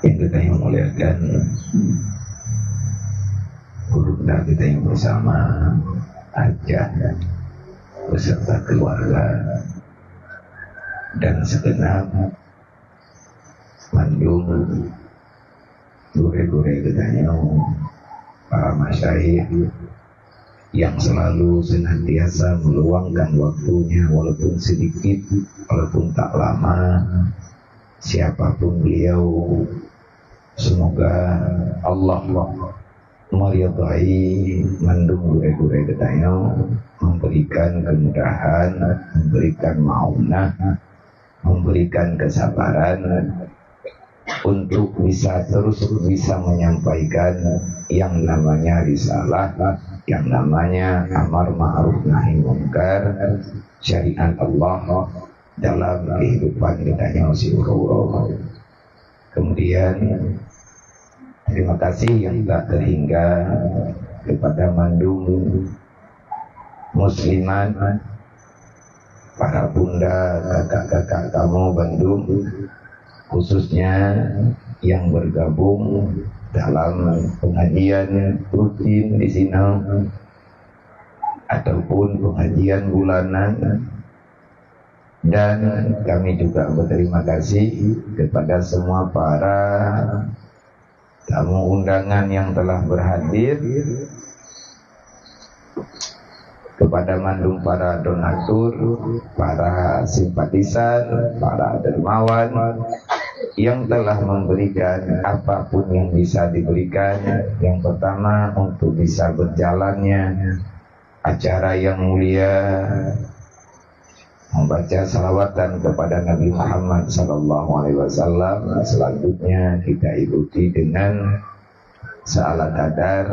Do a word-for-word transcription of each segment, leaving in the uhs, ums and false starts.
Yang kita yang muliakan, gurunda kita yang bersama, Hajah beserta keluarga, dan segenap mandum gurée-gurée geutanyoe, para masyayikh yang selalu senantiasa meluangkan waktunya walaupun sedikit, walaupun tak lama, siapapun beliau, semoga Allah meridai mandum gurée-gurée geutanyoe, memberikan kemudahan, memberikan maunah, memberikan kesabaran untuk bisa terus bisa menyampaikan yang namanya risalah, yang namanya amar ma'ruf nahi munkar, syariat Allah dalam kehidupan geutanyoe siuroe-uroe. Kemudian, terima kasih yang tak terhingga kepada mandum muslimat, para bunda, kakak-kakak kamoe bandum, khususnya yang bergabung dalam pengajian rutin di sini ataupun pengajian bulanan. Dan kami juga berterima kasih kepada semua para tamu undangan yang telah berhadir, kepada mandum para donatur, para simpatisan, para dermawan yang telah memberikan apapun yang bisa diberikan. Yang pertama, untuk bisa berjalannya acara yang mulia, membaca salawatan kepada Nabi Muhammad sallallahu alaihi wasallam. Selanjutnya kita ikuti dengan seala kadar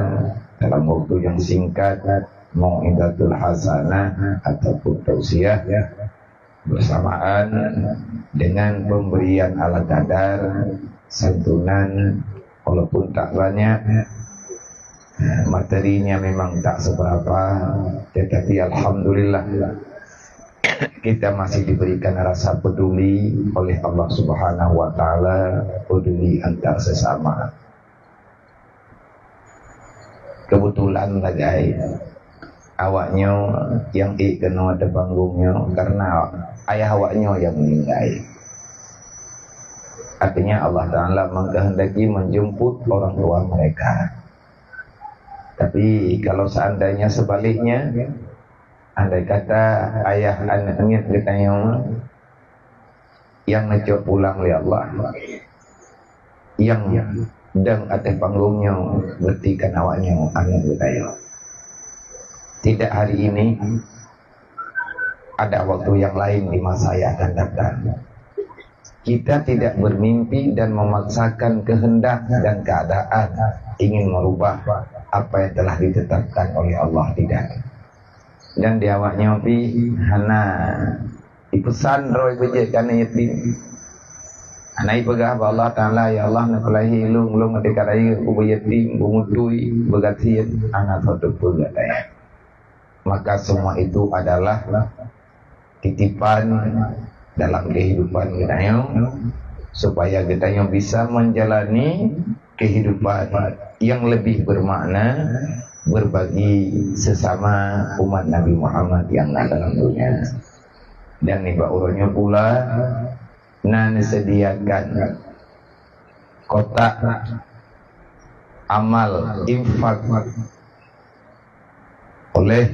dalam waktu yang singkat, mau'izatul hasanah ataupun tausiah, bersamaan dengan pemberian ala kadar santunan, walaupun tak banyak. Materinya memang tak seberapa, tetapi alhamdulillah, kita masih diberikan rasa peduli oleh Allah Subhanahu wa Taala, peduli antar sesama. Kebetulan lagée awaknyoe nyang ék keunoe ateueh panggong nyoe karena ayah awaknyoe nyang meuninggai. Artinya, Allah Taala mengkehendaki menjemput orang tua mereka. Tapi kalau seandainya sebaliknya, andai kata ayah aneuk miet geutanyoe nyang neucok pulang lé Allah, nyang dong ateueh panggong nyoe, berarti kan awaknyoe aneuk geutanyoe. Tidak hari ini, ada waktu yang lain di masa yang akan datang. Kita tidak bermimpi dan memaksakan kehendak dan keadaan ingin merubah apa yang telah ditetapkan oleh Allah, tidak. Dan di awaknyoe pih hana ipeusan droe beujeuet keu aneuk yatim. Hana ipeugah bak Allah Taala, "Ya Allah, neupeulahé lôn, lôn merdeka rayeuk, ubé yatim, beumutui, beugasien," hana soe teupeu gata nyan. Maka semua itu adalah titipan dalam kehidupan geutanyoe, supaya geutanyoe bisa menjalani kehidupan yang lebih bermakna, berbagi sesama umat Nabi Muhammad yang na dalam dunia. Dan nibak uroe nyoe pula, na neusediakan kotak amal infak oleh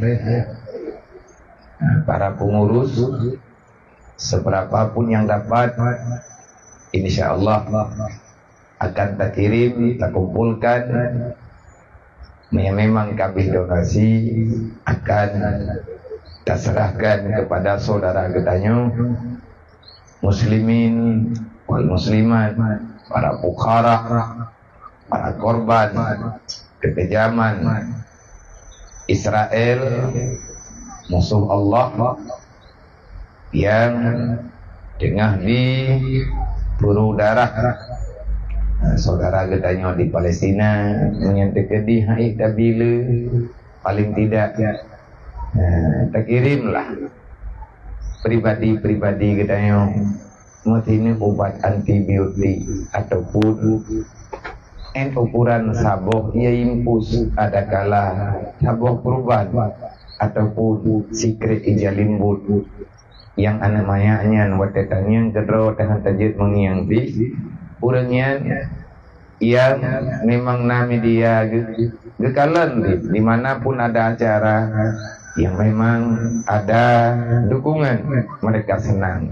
para pengurus. Seberapa pun yang dapat, insya Allah akan takirim, takumpulkan. Yang memang ka abéh donasi akan taserahkan kepada saudara geutanyoe, muslimin wal muslimat, para fuqara, para korban kekejaman Israel, musuh Allah, yang teungoh jipeureu darah saudara geutanyoe di Palestina, nyang teukeudi hai tabila, paling tidak, eh, takirimlah pribadi-pribadi geutanyoe Meusineuk ubat antibiotik ataupun en ukuran saboh ié impus, adakala saboh peuruban ataupun sikrek ija limbot nyang aneuk manyak nyan watée tanyong keudroe teuhah tajeuet meungieng pih, ureuëng nyan nyang memang na media geukalon di, di mana pun ada acara yang memang ada dukungan, mereka senang.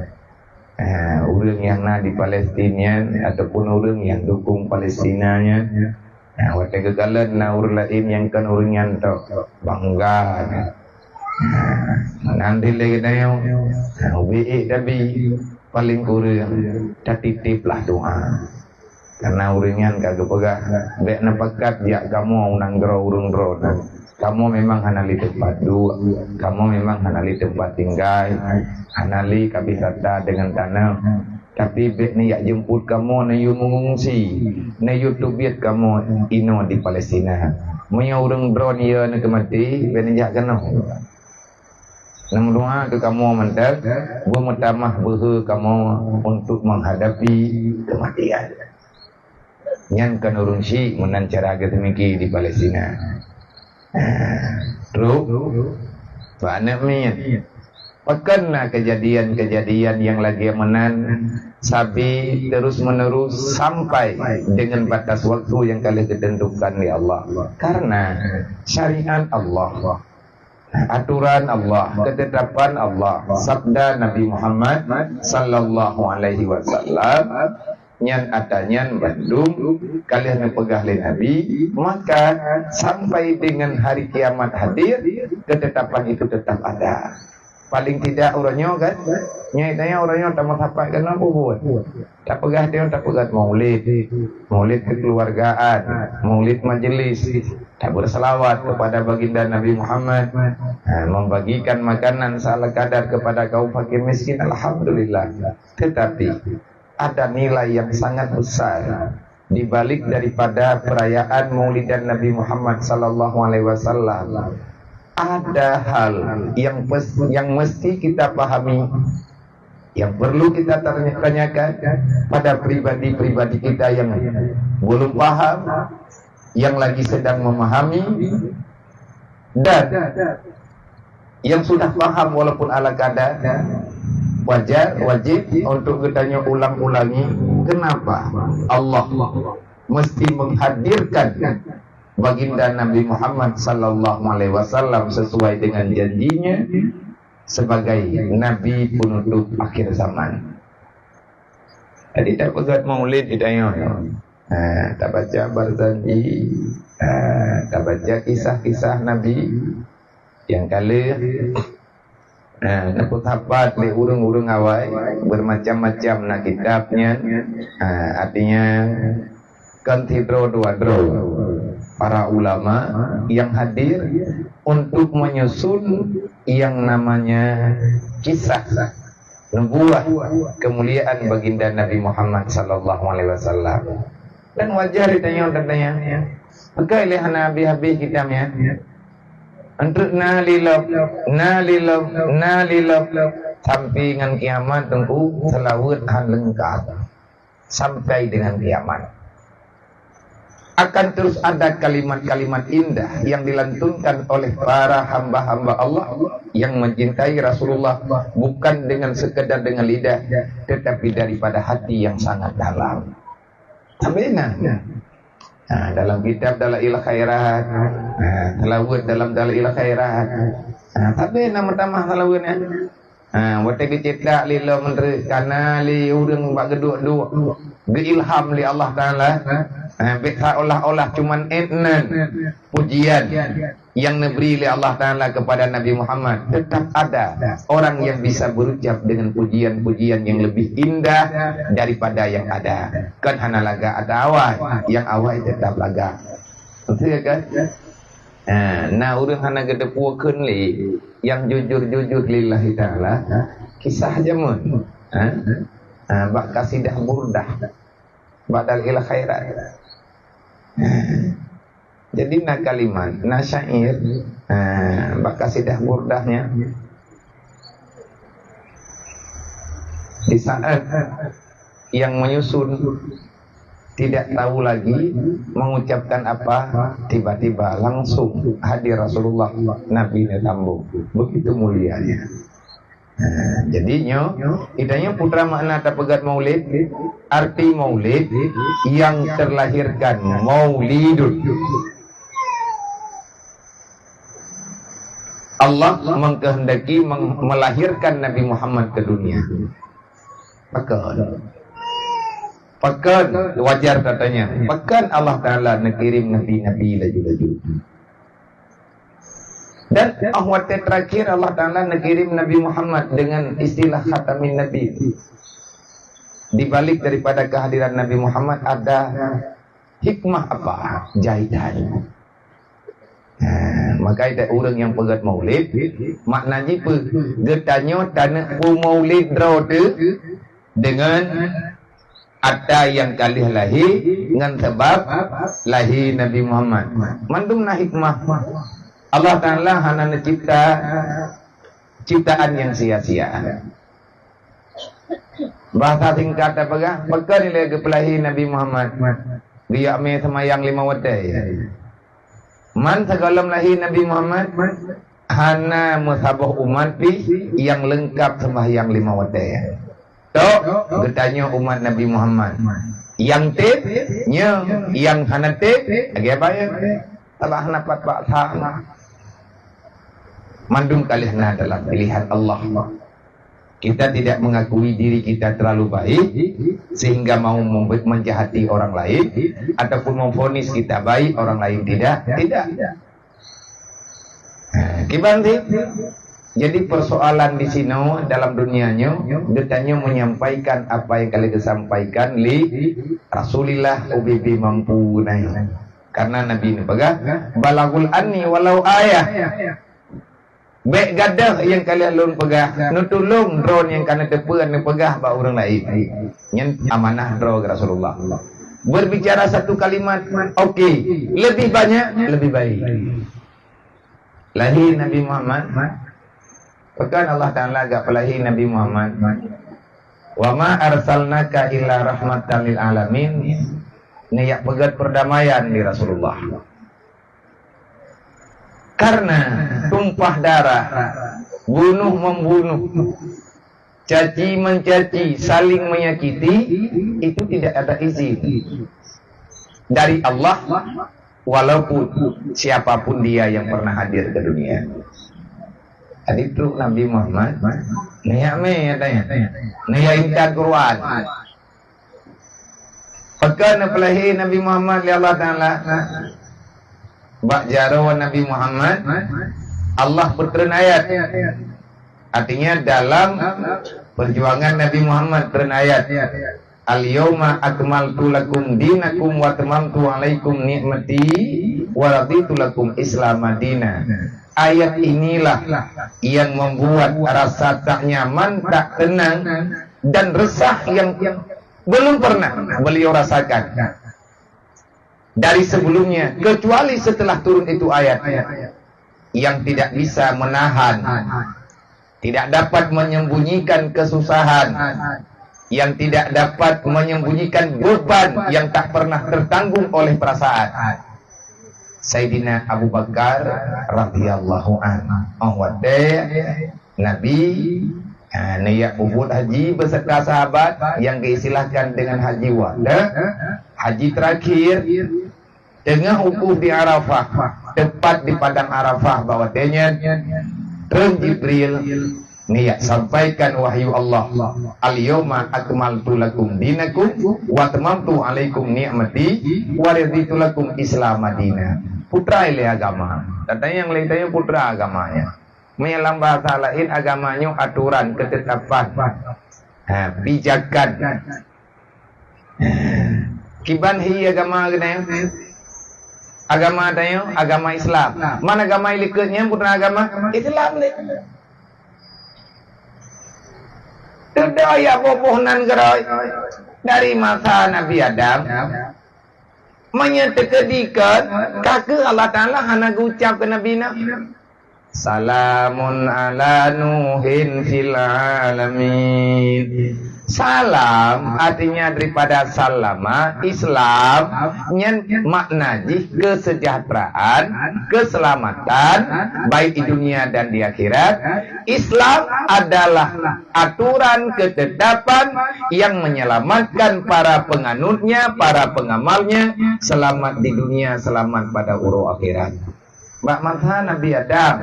Ha, ureuëng nyang na di Palestina nyan ataupun ureuëng nyang dukung Palestina nyan, ha, watée geukalon na ureuëng laén nyang kon ureuëng nyan tok, bangga. Ha, nanti lagi tanya, ha, ubé ék tabi, paling kureueng tatitip lah doa. Karena ureuëng nyan ka geupeugah, "Bék neupakat jak kamoe u nanggroe ureuëng droe nyan. Kamoe memang hana lé teumpat duek, kamoe memang hana lé teumpat tinggai, hana lé ka wisata deungon tanoh. Tapi bék neujak jeumput kamoe neuyue meungungsi, neuyue teubiet kamoe inoe di Palestina. Meunyoe ureuëng droe nyan neukeumaté, bék neujak keunoe." Neumeudoa keu kamoe mantong, beumeutamah beuhe kamoe untuk menghadapi kematian. Nyan kon ureuëng syiek meunan cara geuteumiki di Palestina. Trok bak aneuk miet. Pakon na kejadian-kejadian yang lagée meunan sabe terus-menerus sampai dengan batas waktu yang ka lheueh ditentukan oleh Allah. Karena syariat Allah, aturan Allah, ketetapan Allah, sabda Nabi Muhammad sallallahu alaihi wasallam, nyan ata nyan bandum ka lheueh neupeugah lé Nabi, maka sampai dengan hari kiamat hadir, ketetapan itu tetap ada. Paling tidak uroe nyoe kan, nyoe tanya uroe nyoe tamah sapat keunoe bubuet. Tapeugah dia, tapeugah maulid, maulid kekeluargaan, maulid majelis, taberselawat kepada baginda Nabi Muhammad, ha, membagikan makanan seala kadar kepada kaum fakir miskin, alhamdulillah. Tetapi ada nilai yang sangat besar di balik daripada perayaan Maulidan Nabi Muhammad sallallahu alaihi wasallam. Ada hal yang pes-, yang mesti kita pahami, yang perlu kita tanya-, tanyakan pada pribadi-pribadi kita yang belum paham, yang lagi sedang memahami, dan yang sudah paham walaupun ala kadar, wajar, wajib untuk geutanyoe ulang-ulangi, kenapa Allah mesti menghadirkan baginda Nabi Muhammad sallallahu alaihi wasallam sesuai dengan janjinya sebagai nabi penutup akhir zaman. Jadi tapeugah maulid di tanyoe. Ha, tabaca Barzanji, ha, tabaca kisah-kisah Nabi yang ka lheueh, ha, neupeusapat lé ureuëng-ureuëng awai, bermacam-macam na kitab nyan. Ha, artinya kan sidroe dua droe para ulama yang hadir untuk menyusun yang namanya kisah nubuah kemuliaan baginda Nabi Muhammad sallallahu alaihi wasallam. Dan wajar ditanya, ditanya, "Pakon lé hana habéh-habéh kitab nyan? Enteuk na lé lom, na lé lom, na lé lom, sampai ngon kiamat teungku seulaweuet han leungkap." Sampai dengan kiamat. Akan terus ada kalimat-kalimat indah yang dilantunkan oleh para hamba-hamba Allah yang mencintai Rasulullah, bukan dengan sekedar dengan lidah, tetapi daripada hati yang sangat dalam. Sampai nah, nah, dalam kitab Dalail Khairat, nah, seulaweuet dalam Dalail Khairat, nah, sampai nah meutamah seulaweuet nyan. Ha, watée geucetak lé lom meunteuk kana lé ureuëng bak geuduek-duek, geuilham lé Allah Taala. Ha, bék seolah-olah cuman étnan pujian yang neubri lé Allah Taala kepada Nabi Muhammad. Tetap ada orang yang bisa berucap dengan pujian-pujian yang lebih indah daripada yang ada. Kan hana lagak ada awai, yang awai tetap lagak. Betul kan? Ha, na ureuëng hana geuteupeue kheun lé, nyang jujur-jujur lillahi taala, kisah jameun. Ha? Ha, bak kasidah Burdah, bak Dalail Khairat. Ha. Jadi na kalimat, na syair, ha, bak kasidah Burdah nyan. Di saat yang menyusun tidak tahu lagi mengucapkan apa, tiba-tiba langsung hadir Rasulullah, Nabi neusambong. Begitu mulianya. Nah, jadi nyoe, kita nyoe putra makna tapeugah maulid, arti maulid yang terlahirkan maulidun. Allah mengkehendaki meng-, melahirkan Nabi Muhammad ke dunia. Pakon? Pakon, wajar tatanya, pakon Allah Taala neukirim nabi-nabi laju-laju? Dan 'oh watée terakhir Allah Taala neukirim Nabi Muhammad dengan istilah khatamin nabi. Di balik daripada kehadiran Nabi Muhammad ada hikmah apa? Jahitan. Nah, maka ada ureuëng nyang peugah maulid, makna jih peue? Geutanyoe taneuk peumaulid droe teuh dengan ata nyang ka lheueh lahé ngon sabab lahé Nabi Muhammad. Mandum na hikmah. Allah Taala hana neucipta ciptaan nyang sia-sia. Bahasa singkat tapeugah, pakon ilée geupeulahé Nabi Muhammad? Geujak mé seumayang limong watée. Man sigohlom lahé Nabi Muhammad, hana meusaboh umat pih nyang leungkab seumayang limong watée. Tok, geutanyoe umat Nabi Muhammad. Nyang teb, nyoe, nyang hana teb, lagée bayeue. Salah na pat bak sa. Mandum ka lheueh na dalam pilihan Allah. Kita tidak mengakui diri kita terlalu baik sehingga mau membe-, menjahati orang lain ataupun memvonis kita baik, orang lain tidak. Tidak. Nah, kiban sih. Jadi persoalan di sinoe dalam dunia nyoe, geutanyoe menyampaikan apa yang ka lheueh geusampaikan lé Rasulillah ubé-bé mampu nai. Karena Nabi neupeugah, "Balagul anni walau ayah." Bék gadôh nyang ka lheueh lôn peugah, neutulông droe nyang ka neuteupeue neupeugah bak ureuëng laén. Nyan amanah droe keu Rasulullah. Berbicara satu kalimat, oke. Lebih banyak, lebih baik. Lahé Nabi Muhammad, pakon Allah Taala geupeulahé Nabi Muhammad, "Wa ma arsalnaka illa rahmatan lil alamin." Nyoe jak peugét perdamaian di Rasulullah. Karena tumpah darah, bunuh membunuh, caci mencaci, saling menyakiti, itu tidak ada izin dari Allah, walaupun siapapun dia yang pernah hadir ke dunia. Jadi trok Nabi Muhammad, nyak mé katanya, nyak intat Quran. Pakon neupeulahé Nabi Muhammad lé Allah Taala? Bak jaroe Nabi Muhammad, Allah peutreun ayat. Artinya dalam perjuangan Nabi Muhammad treun ayat, "Al-yauma akmaltu lakum dinakum wa atmamtu alaikum ni'mati wa raditu lakum Islam madina." Ayat inilah yang membuat rasa tak nyaman, tak tenang, dan resah yang belum pernah beliau rasakan dari sebelumnya, kecuali setelah turun itu ayat yang tidak bisa menahan, tidak dapat menyembunyikan kesusahan, yang tidak dapat menyembunyikan beban yang tak pernah tertanggung oleh perasaan. Saidina Abu Bakar radhiyallahu anhu. Oh watée Nabi, ha, neujak peubuet haji beserta sahabat yang diistilahkan dengan haji wada, haji terakhir, teungoh wukuf di Arafah, tepat di padang Arafah bak watée nyan, treun Jibril, neujak sampaikan wahyu Allah, "Al-yauma akmaltu lakum dinakum wa atmamtu alaikum ni'mati wa raditu lakum Islam madina." Putra ilée agama. Tatanyong lé tanyoe putra agama nyan. Meunyoe lam bahasa laén agama nyoe aturan, ketetapan, ha, pijakan. Kiban hi agama geutanyoe? Agama tanyoe agama Islam. Man agama ilikot nyan putra agama Islam lé. Teudoh ya boh-boh nan geurôi dari masa Nabi Adam. Meunyoe teukeudi kon, ka keuh Allah Taala hana geucab keu Nabi Nuh. Salamun ala Nuhin fil alamin. Salam artinya daripada salama, Islam, nyan makna jih kesejahteraan, keselamatan, baik di dunia dan di akhirat. Islam adalah aturan ketetapan yang menyelamatkan para penganutnya, para pengamalnya, selamat di dunia, selamat pada uroe akhirat. Bak masa Nabi Adam,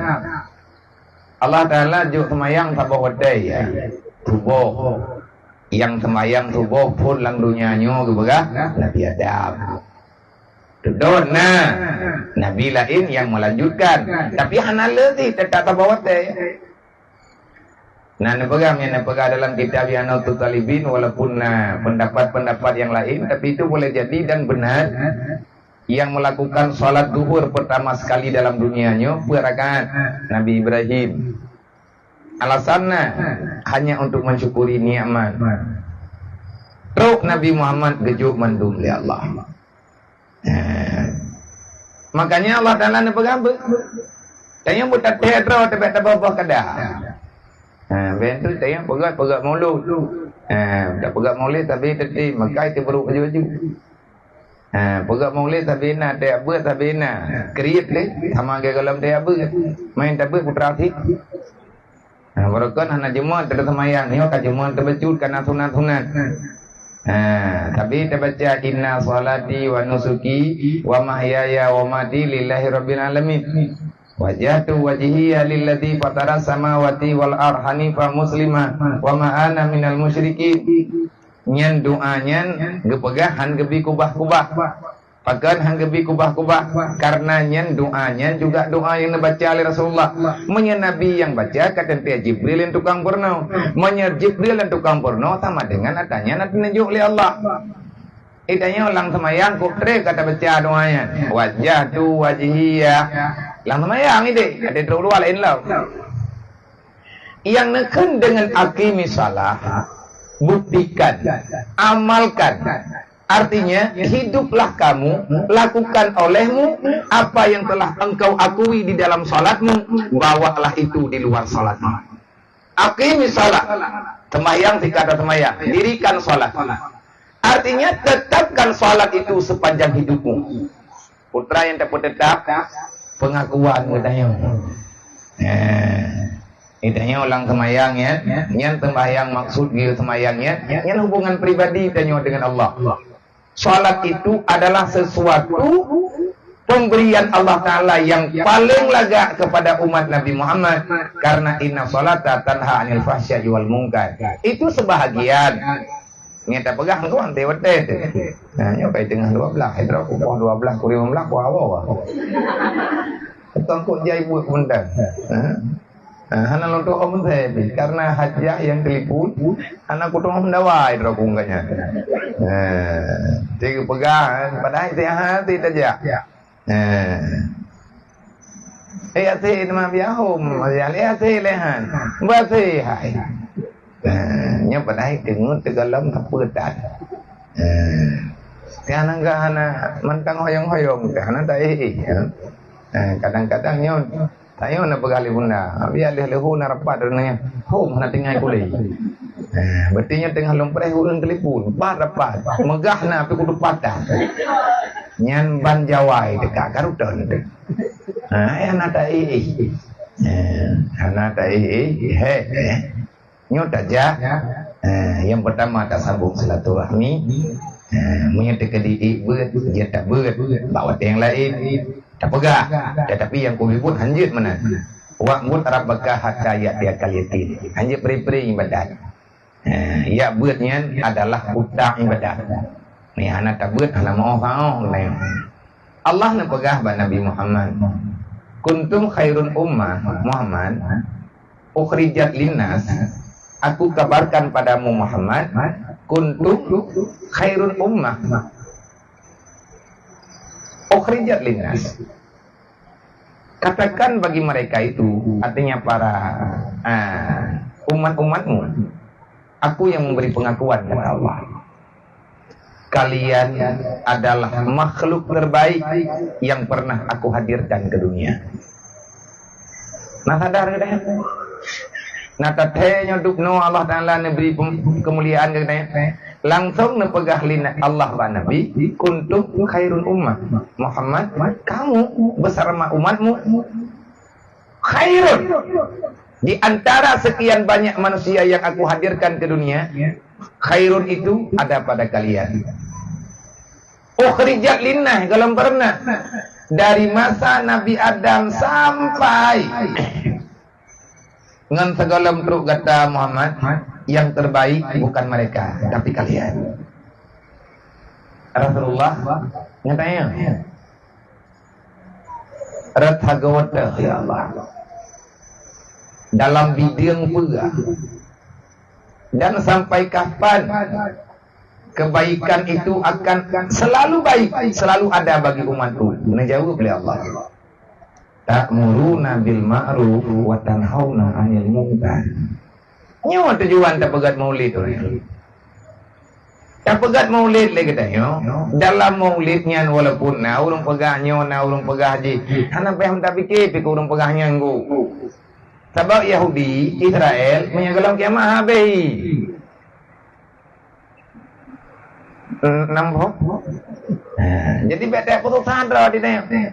Allah Taala jok seumayang saboh watèe, ya. Suboh. Nyang seumayang suboh phôn lam donya nyoe geupeugah Nabi Adam. Teudon na nabi laén nyang melanjutkan, tapi hana lé jih, teutap saboh watèe. Nah, neupeugah, nyang neupeugah dalam kitab I'anatus Talibin, walaupun na pendapat-pendapat yang lain, tapi itu boleh jadi dan benar. Yang melakukan salat zuhur pertama sekali dalam dunia nyoe, peue rakaat? Nabi Ibrahim. Alasanna hanya untuk mensyukuri nikmat. Trok Nabi Muhammad geujok mandum lé Allah. Ha. Makanya Allah Taala neupeugah beu. Tanyoe beutathèe droe tabek taboh-boh kada. Ha, ben tu tanyoe peugah-peugah maulud. Ha, dak peugah maulud tapi teuti makai teubrok baju-baju. Ha, peugah maulud tapi na, teuyak beuet tapi na. Kriet lé, sama ke golom teuyak beuet. Main tabeuet putra sih. Ha, barokon hana jeuet teuseumayang, nyoe ka jeuet teubacut kana sunat-sunat. Ha, tapi tabaca, "Inna salati wa nusuki wa mahyaya wa mati lillahi rabbil alamin. Wajjahtu wajhiya lilladzi fataras samawati wal ar hanifa muslima wa ma ana minal musyrikin." Nyan doa nyan geupeugah han geubi kubah-kubah. Pakon han geubi kubah-kubah? Karena nyan doa nyan juga doa nyang neubaca lé Rasulullah. Meunyoe Nabi nyang baca, ka teuntèe Jibril nyang tukang peurunoe. Meunyoe Jibril nyang tukang peurunoe, sama dengan ata nyan ata neujok lé Allah. Ita nyoe lam seumayang kok trép ka tabaca doa nyan. Wajjahtu wajhiya. Lam seumayang idéh, ada trok luwa laén lom. Nyang neukheun dengan aqimis shalah, buktikan, amalkan. Artinya, hiduplah kamu, lakukan olehmu apa yang telah engkau akui di dalam salatmu, bawalah itu di luar salatmu. Aqimis shalah, sembahyang, sikata sembahyang, dirikan salat. Artinya, tetapkan salat itu sepanjang hidupmu. Putra nyang tapeutetap pengakuan geutanyoe. Eh, geutanyoe lam seumayang nyan, nyan seumayang maksud geutanyoe seumayang nyan, nyan hubungan pribadi tanyoe dengan Allah. Salat itu adalah sesuatu pemberian Allah Taala yang paling lagak kepada umat Nabi Muhammad, karena inna salata tanha anil fahsya'i wal munkar. Itu sebahagian. Nyan tapeugah engkau anté watèe teuh. Nah, nyoe kai teungoh dua belas, hai droe, pukul dua belas, pukul lima belas, pukul awal. Teuh kok jai buet keumeuntang. Ha? Ha, hana lôn tu'oh meusé pih. Karena hajah nyang telepon, hana kutu'oh meudawai droe kungkanya. Ha. Tiga peugah, padahai sihat, tidak jak. Eh. Eh, até nama biahum, ya, até lehan. Berarti hai. Eh, nya padahai teungeut teugalam tapeutan. Eh. Tiang nangga hana mantang hoyong-hoyong, tiang hana taéh, ya. Eh, kadang-kadang nyoe, tanyoe na peugah lé bunda, biar lé lehu na rapat deungon hom hana tinggai kulé. Eh, berarti nyoe teungoh lôn preh ureueng telepon, pat rapat, meugah na tapi kudu patah. Nyan ban jawai teuka karuton teuh. Ha, eh, hana taéh. Eh, hana taéh, eh, eh. Nyoe tajak. Eh, yang pertama tasambong silaturahmi. Eh, meunyoe teukeudi ék beuet, jeuet tabeuet. Bak watèe nyang laén, tapeugah. Tetapi nyang keubiet hanjeuet meunan. Wa'bud rabbaka hatta ya'tiyakal yaqin. Hanjeuet pri-pri ibadat. Eh, ya beuet nyan adalah utak ibadat. Ni hana tabeuet, hana meu'oh-meu'oh, nah. Allah neupeugah bak Nabi Muhammad, "Kuntum khairun ummah, Muhammad, ukhrijat linnas." Aku kabarkan padamu, Muhammad, kuntum khairun ummah, ukhrijat linnas. Katakan bagi mereka itu, artinya para, ah, umat-umatmu, aku yang memberi pengakuan, kata Allah. Kalian adalah makhluk terbaik yang pernah aku hadirkan ke dunia. Na sadar geutanyoe? Na tathèe nyoe dubnoe Allah Taala neubri pem-, keumuliaan geutanyoe. Langsong neupeugah lé Allah bak Nabi, "Kuntum khairun ummah." Muhammad, kamu bersama umatmu khairun. Di antara sekian banyak manusia yang aku hadirkan ke dunia, khairun itu ada pada kalian. Ukhrijat linnah, golom peureunah. Dari masa Nabi Adam sampai ngon sigohlom trok gata Muhammad, yang terbaik bukan mereka, tapi kalian. Rasulullah ngatanya, "Rot sagoe teuh, ya Allah, dalam bideueng peue? Dan sampai kapan kebaikan itu akan selalu baik, selalu ada bagi umatku?" Neujaweueb lé Allah, "Ta'muruna bil ma'ruf wa tanhauna 'anil munkar." Nyoe tujuan tapeugét maulid. Tapeugét maulid lé geutanyoe, dalam maulid nyan walaupun na ureuëng peugah nyoe, na ureuëng peugah jih, hana payah tapike pih keu ureuëng peugah nyan, Guru. Sabab Yahudi, Israel, meunyoe gohlom kiamat habéh. Enam boh. Ha, jadi bèk taputus asa droe di tanyoe.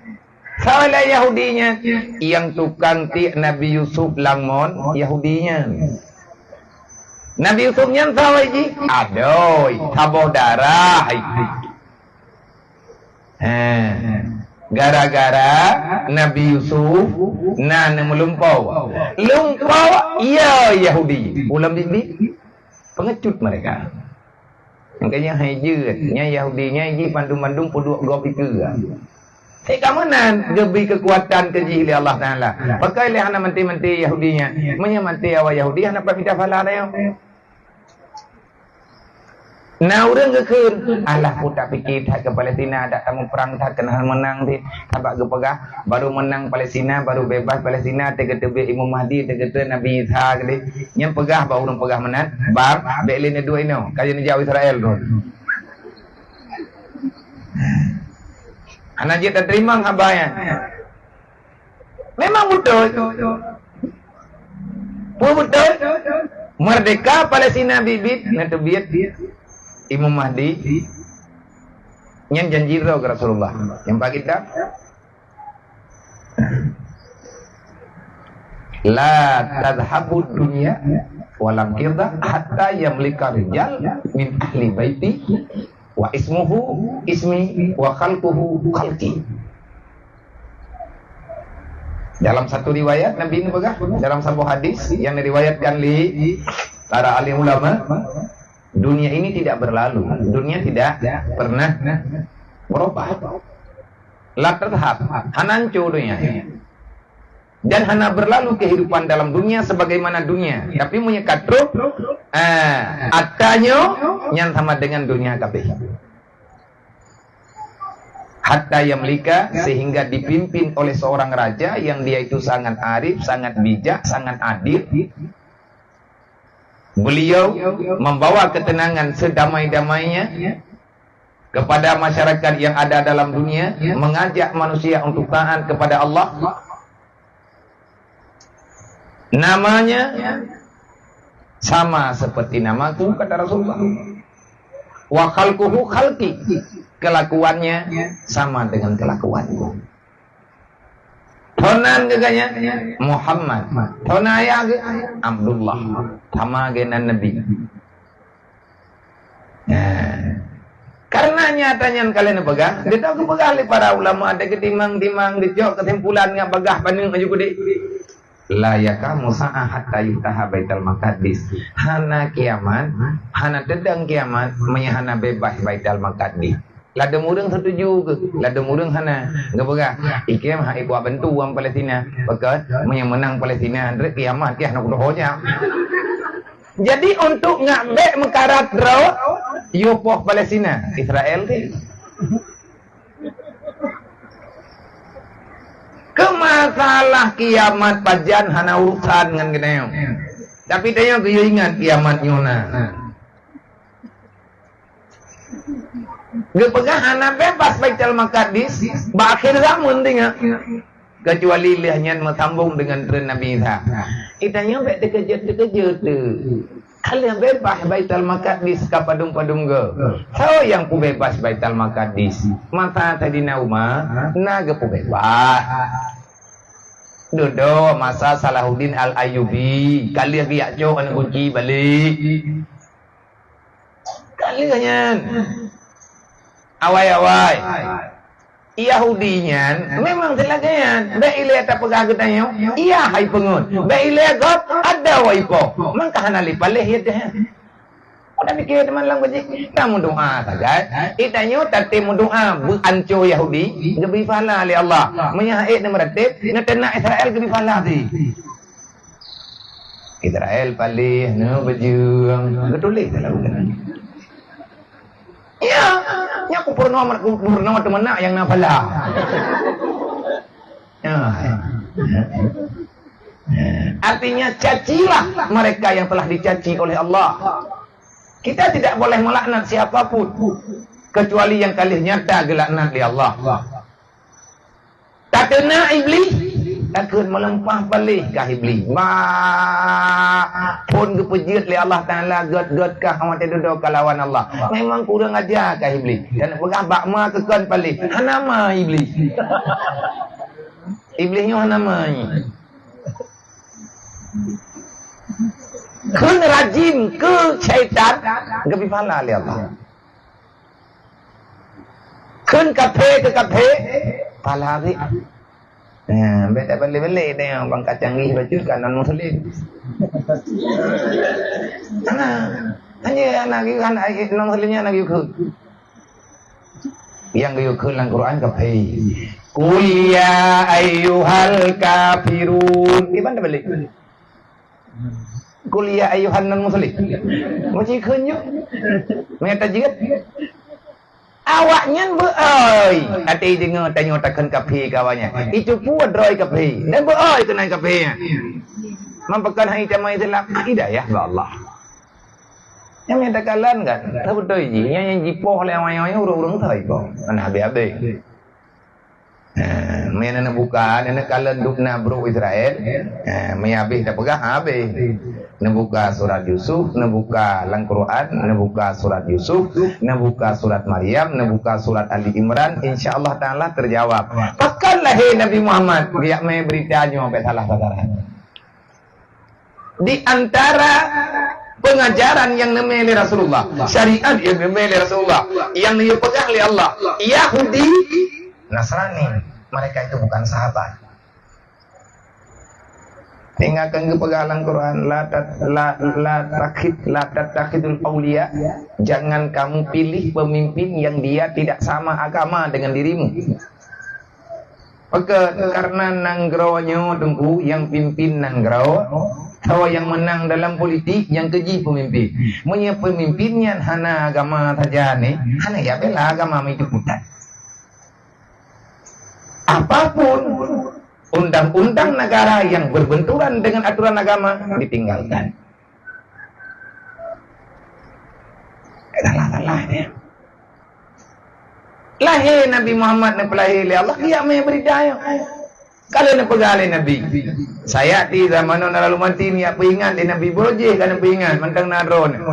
Salah Yahudi nyan, nyang tukang tiek Nabi Yusuf lam mon, Yahudi nyan. Nabi Yusuf nyan salah jih, adoi, saboh darah. Ha. Gara-gara Nabi Yusuf na neumeulumpoe. Lumpoe, ya Yahudi. Ulôn biet-biet. Pengecut mereka. Makanya hai jeuet, nyan Yahudi nyan jih bandum-bandum peuduek gob ikeue. Sai ka meunan geubri keukuatan keu jih lé Allah Taala. Pakon lé hana maté-maté Yahudi nyan. Meunyoe maté awak Yahudi hana pat mita pahala tanyoe. Na ureuëng geukheun, "Alah, peue tapike that keu Palestina, dak tamuprang that keunan meunang cit." Sabab geupeugah, baru meunang Palestina, baru bebas Palestina, teugeuteubiet Imam Mahdi, teugeuteubiet Nabi Isa keudeh. Nyan peugah bak ureuëng peugah meunan, "Bang, bèk lé neuduek inoe, ka lheueh neujak u Israel tu." Hana jeuet tateurimong haba nyan. Memang beutôi. Peue beutôi? Merdeka Palestina biet-biet, neuteubiet Imam Mahdi. Nyan janji droe keu Rasulullah. Nyang bak kitab. "La tadhhabud dunya walam qidha hatta yamlika rijal min ahli baiti wa ismuhu ismi wa khalquhu khalqi." Dalam satu riwayat Nabi neupeugah, dalam saboh hadis nyang diriwayatkan lé para alim ulama, dunia ini tidak berlalu, dunia tidak pernah berubah. La tadhhab, hana hanco dunia. Dan hana berlalu kehidupan dalam dunia sebagaimana dunia. Tapi meunyoe ka trok, ah, ata nyoe nyan sama dengan dunia kabeh. Hatta yamlika, sehingga dipimpin oleh seorang raja yang dia itu sangat arif, sangat bijak, sangat adil. Beliau membawa ketenangan sedamai-damainya kepada masyarakat yang ada dalam dunia, mengajak manusia untuk taat kepada Allah. Namanya sama seperti namaku, kata Rasulullah. Wa khalquhu khalqi, kelakuannya sama dengan kelakuanku. Tonan geuh nyan Muhammad, tonan ayah geuh Abdullah, sama geuh nan Nabi. Nah, karena nyata nyan ka lheueh neupeugah, geutanyoe geupeugah lé para ulama, ada geutimang-timang, geucok kesimpulan ngon bagah paneuk aju keudeh. La yaqumu sa'ah hatta yuftaha Baitul Maqdis. Hana kiamat, hana teudong kiamat, meunyoe hana bebas Baitul Maqdis. Ladôm ureuëng setuju keuh, ladôm ureuëng hana. Geupeugah, "Ikem hai buat bantu ureuëng Palestina." Pakon, meunyoe meunang Palestina, trép kiamat, kiah na kudoh nyan. Jadi, untuk ngak bèk meukarat droe, yue poh Palestina, Israel teuh. Keu masalah kiamat pajan hana urusan ngon geutanyoe. Tapi tanyoe geuyue ingat kiamat nyoe na. Geupeugah hana bebas Baitul Maqdis, bak akhir zaman tinggai. Keucuali lheueh nyan meusambong deungon treun Nabi Isa. Geutanyoe bèk teukeujot-teukeujot teuh. Ka lheueh beubaih Baitul Maqdis ka padum-padum goe. Soe nyang peubeubaih Baitul Maqdis? Masa Saidina Umar na geupeubeubaih. Dudoe masa Salahuddin Al-Ayyubi, ka lheueh geujak cok aneuëk kunci balek. Ka lheueh nyan. Awai-awai. Yahudi nyan memang silagée nyan. Bèk ilée tapeugah geutanyoe, "Iya hai peungeut." Bèk ilée gob, "Ada wai po." Mangka hana lé paléh ya teuh. Udah pikir teuma lam keuji. Ka meudoa sagai. Geutanyoe tatem meudoa beuanco Yahudi, geubri pahala lé Allah. Meunyo hana ék neumeuratéb, neuteunak Israel geubri pahala teuh. Israel paléh, na bajeueng. Geutuléh dalam buku. Ya, nyan kupeurunoe, kupeurunoe teuma nyang na pahala. Ya. Artinya, cacilah mereka yang telah dicaci oleh Allah. Kita tidak boleh melaknat siapapun, kecuali yang ka lheueh nyata geulaknat lé Allah. Tateunak Iblih, takheun meuleumpah paléh kah Iblih. Bah, phon geupeujeuet lé Allah Taala, gét-gét kah watée dudoe kalawan Allah. Memang kurang aja kah Iblih. Dan peugah bak ma keu kon paléh, hana ma Iblih. Iblih nyoe hana ma. Kheun rajin keu syaitan, geubri pahala lé Allah. Kheun kafé keu kafé, pahala rhot. Nah, beda balik-balik dia bang kacang gih bacut kan non muslim. Nah, hanya anak gih kan non muslimnya anak gih. Nyang geuyue kheun lam Quran kafé. "Qul ya ayyuhal kafirun." Kiban dah balik. "Qul ya ayyuhan non muslim." Mesti kheun nyoe. Meta jeuet. Awaknyan beu-oi. Até deungoe tanyoe takheun kafé keu awaknyan. Itu pun droe kafé. Dan beu-oi keunan kafé nyan. Mampeukan hai jamaah Islam. Hidayah bak Allah. Nyang mita kalon kan, beutôi jih. Nyang, nyang jipoh lé awai-awai ureuëng-ureuëng thai poh. Kan habéh-habéh. Ha, meunan neubuka, neukalon dubna brok Israel. Ha, meuhabéh tapeugah habéh. Neubuka surat Yusuf, neubuka lam Quran, neubuka surat Yusuf, neubuka surat Maryam, neubuka surat Ali Imran, insya Allah Taala terjawab. Pakon lahé Nabi Muhammad, biak mé berita nyoe bèk salah sasaran. Di antara pengajaran yang neumé lé Rasulullah, syariat yang neumé lé Rasulullah, yang neupeugah lé Allah, Yahudi, Nasrani, mereka itu bukan sahabat. Tinggalkan geupeugah lam Quran, la tat-, la, la takhid, la tattakhidul auliya, jangan kamu pilih pemimpin yang dia tidak sama agama dengan dirimu. Pakon, karena nanggroe nyoe Teungku nyang pimpin nanggroe, atawa nyang meunang dalam politik nyang keujih pemimpin. Meunyoe pemimpin nyan hana agama saja ni, hana ya bela agama meuitu putat. Apapun undang-undang negara yang berbenturan dengan aturan agama ditinggalkan. Salah-salah dia. Lahé Nabi Muhammad neupeulahé lé Allah, geujak mé beurita nyoe. Ka lheueh neupeugah lé Nabi, "Sayati zamanun ala ummati," geujak peuingat lé Nabi, beurujéh ka neupeuingat mantong na droeneuh.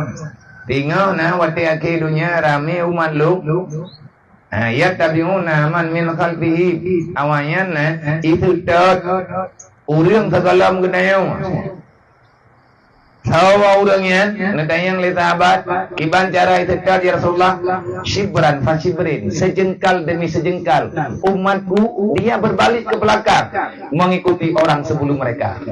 Teungoh na watée akhé donya ramé umat lôn. Ha, yattabi'una man min khalfihi. Awaknyan na iseutôt ureuëng sigohlom geutanyoe. Sawa ureuëng nyan, neutanyong lé sahabat, "Kiban cara iseutôt, ya Rasulullah?" "Syibran fa syibrin, sejengkal demi sejengkal. Umatku, dia berbalik ke belakang, mengikuti orang sebelum mereka."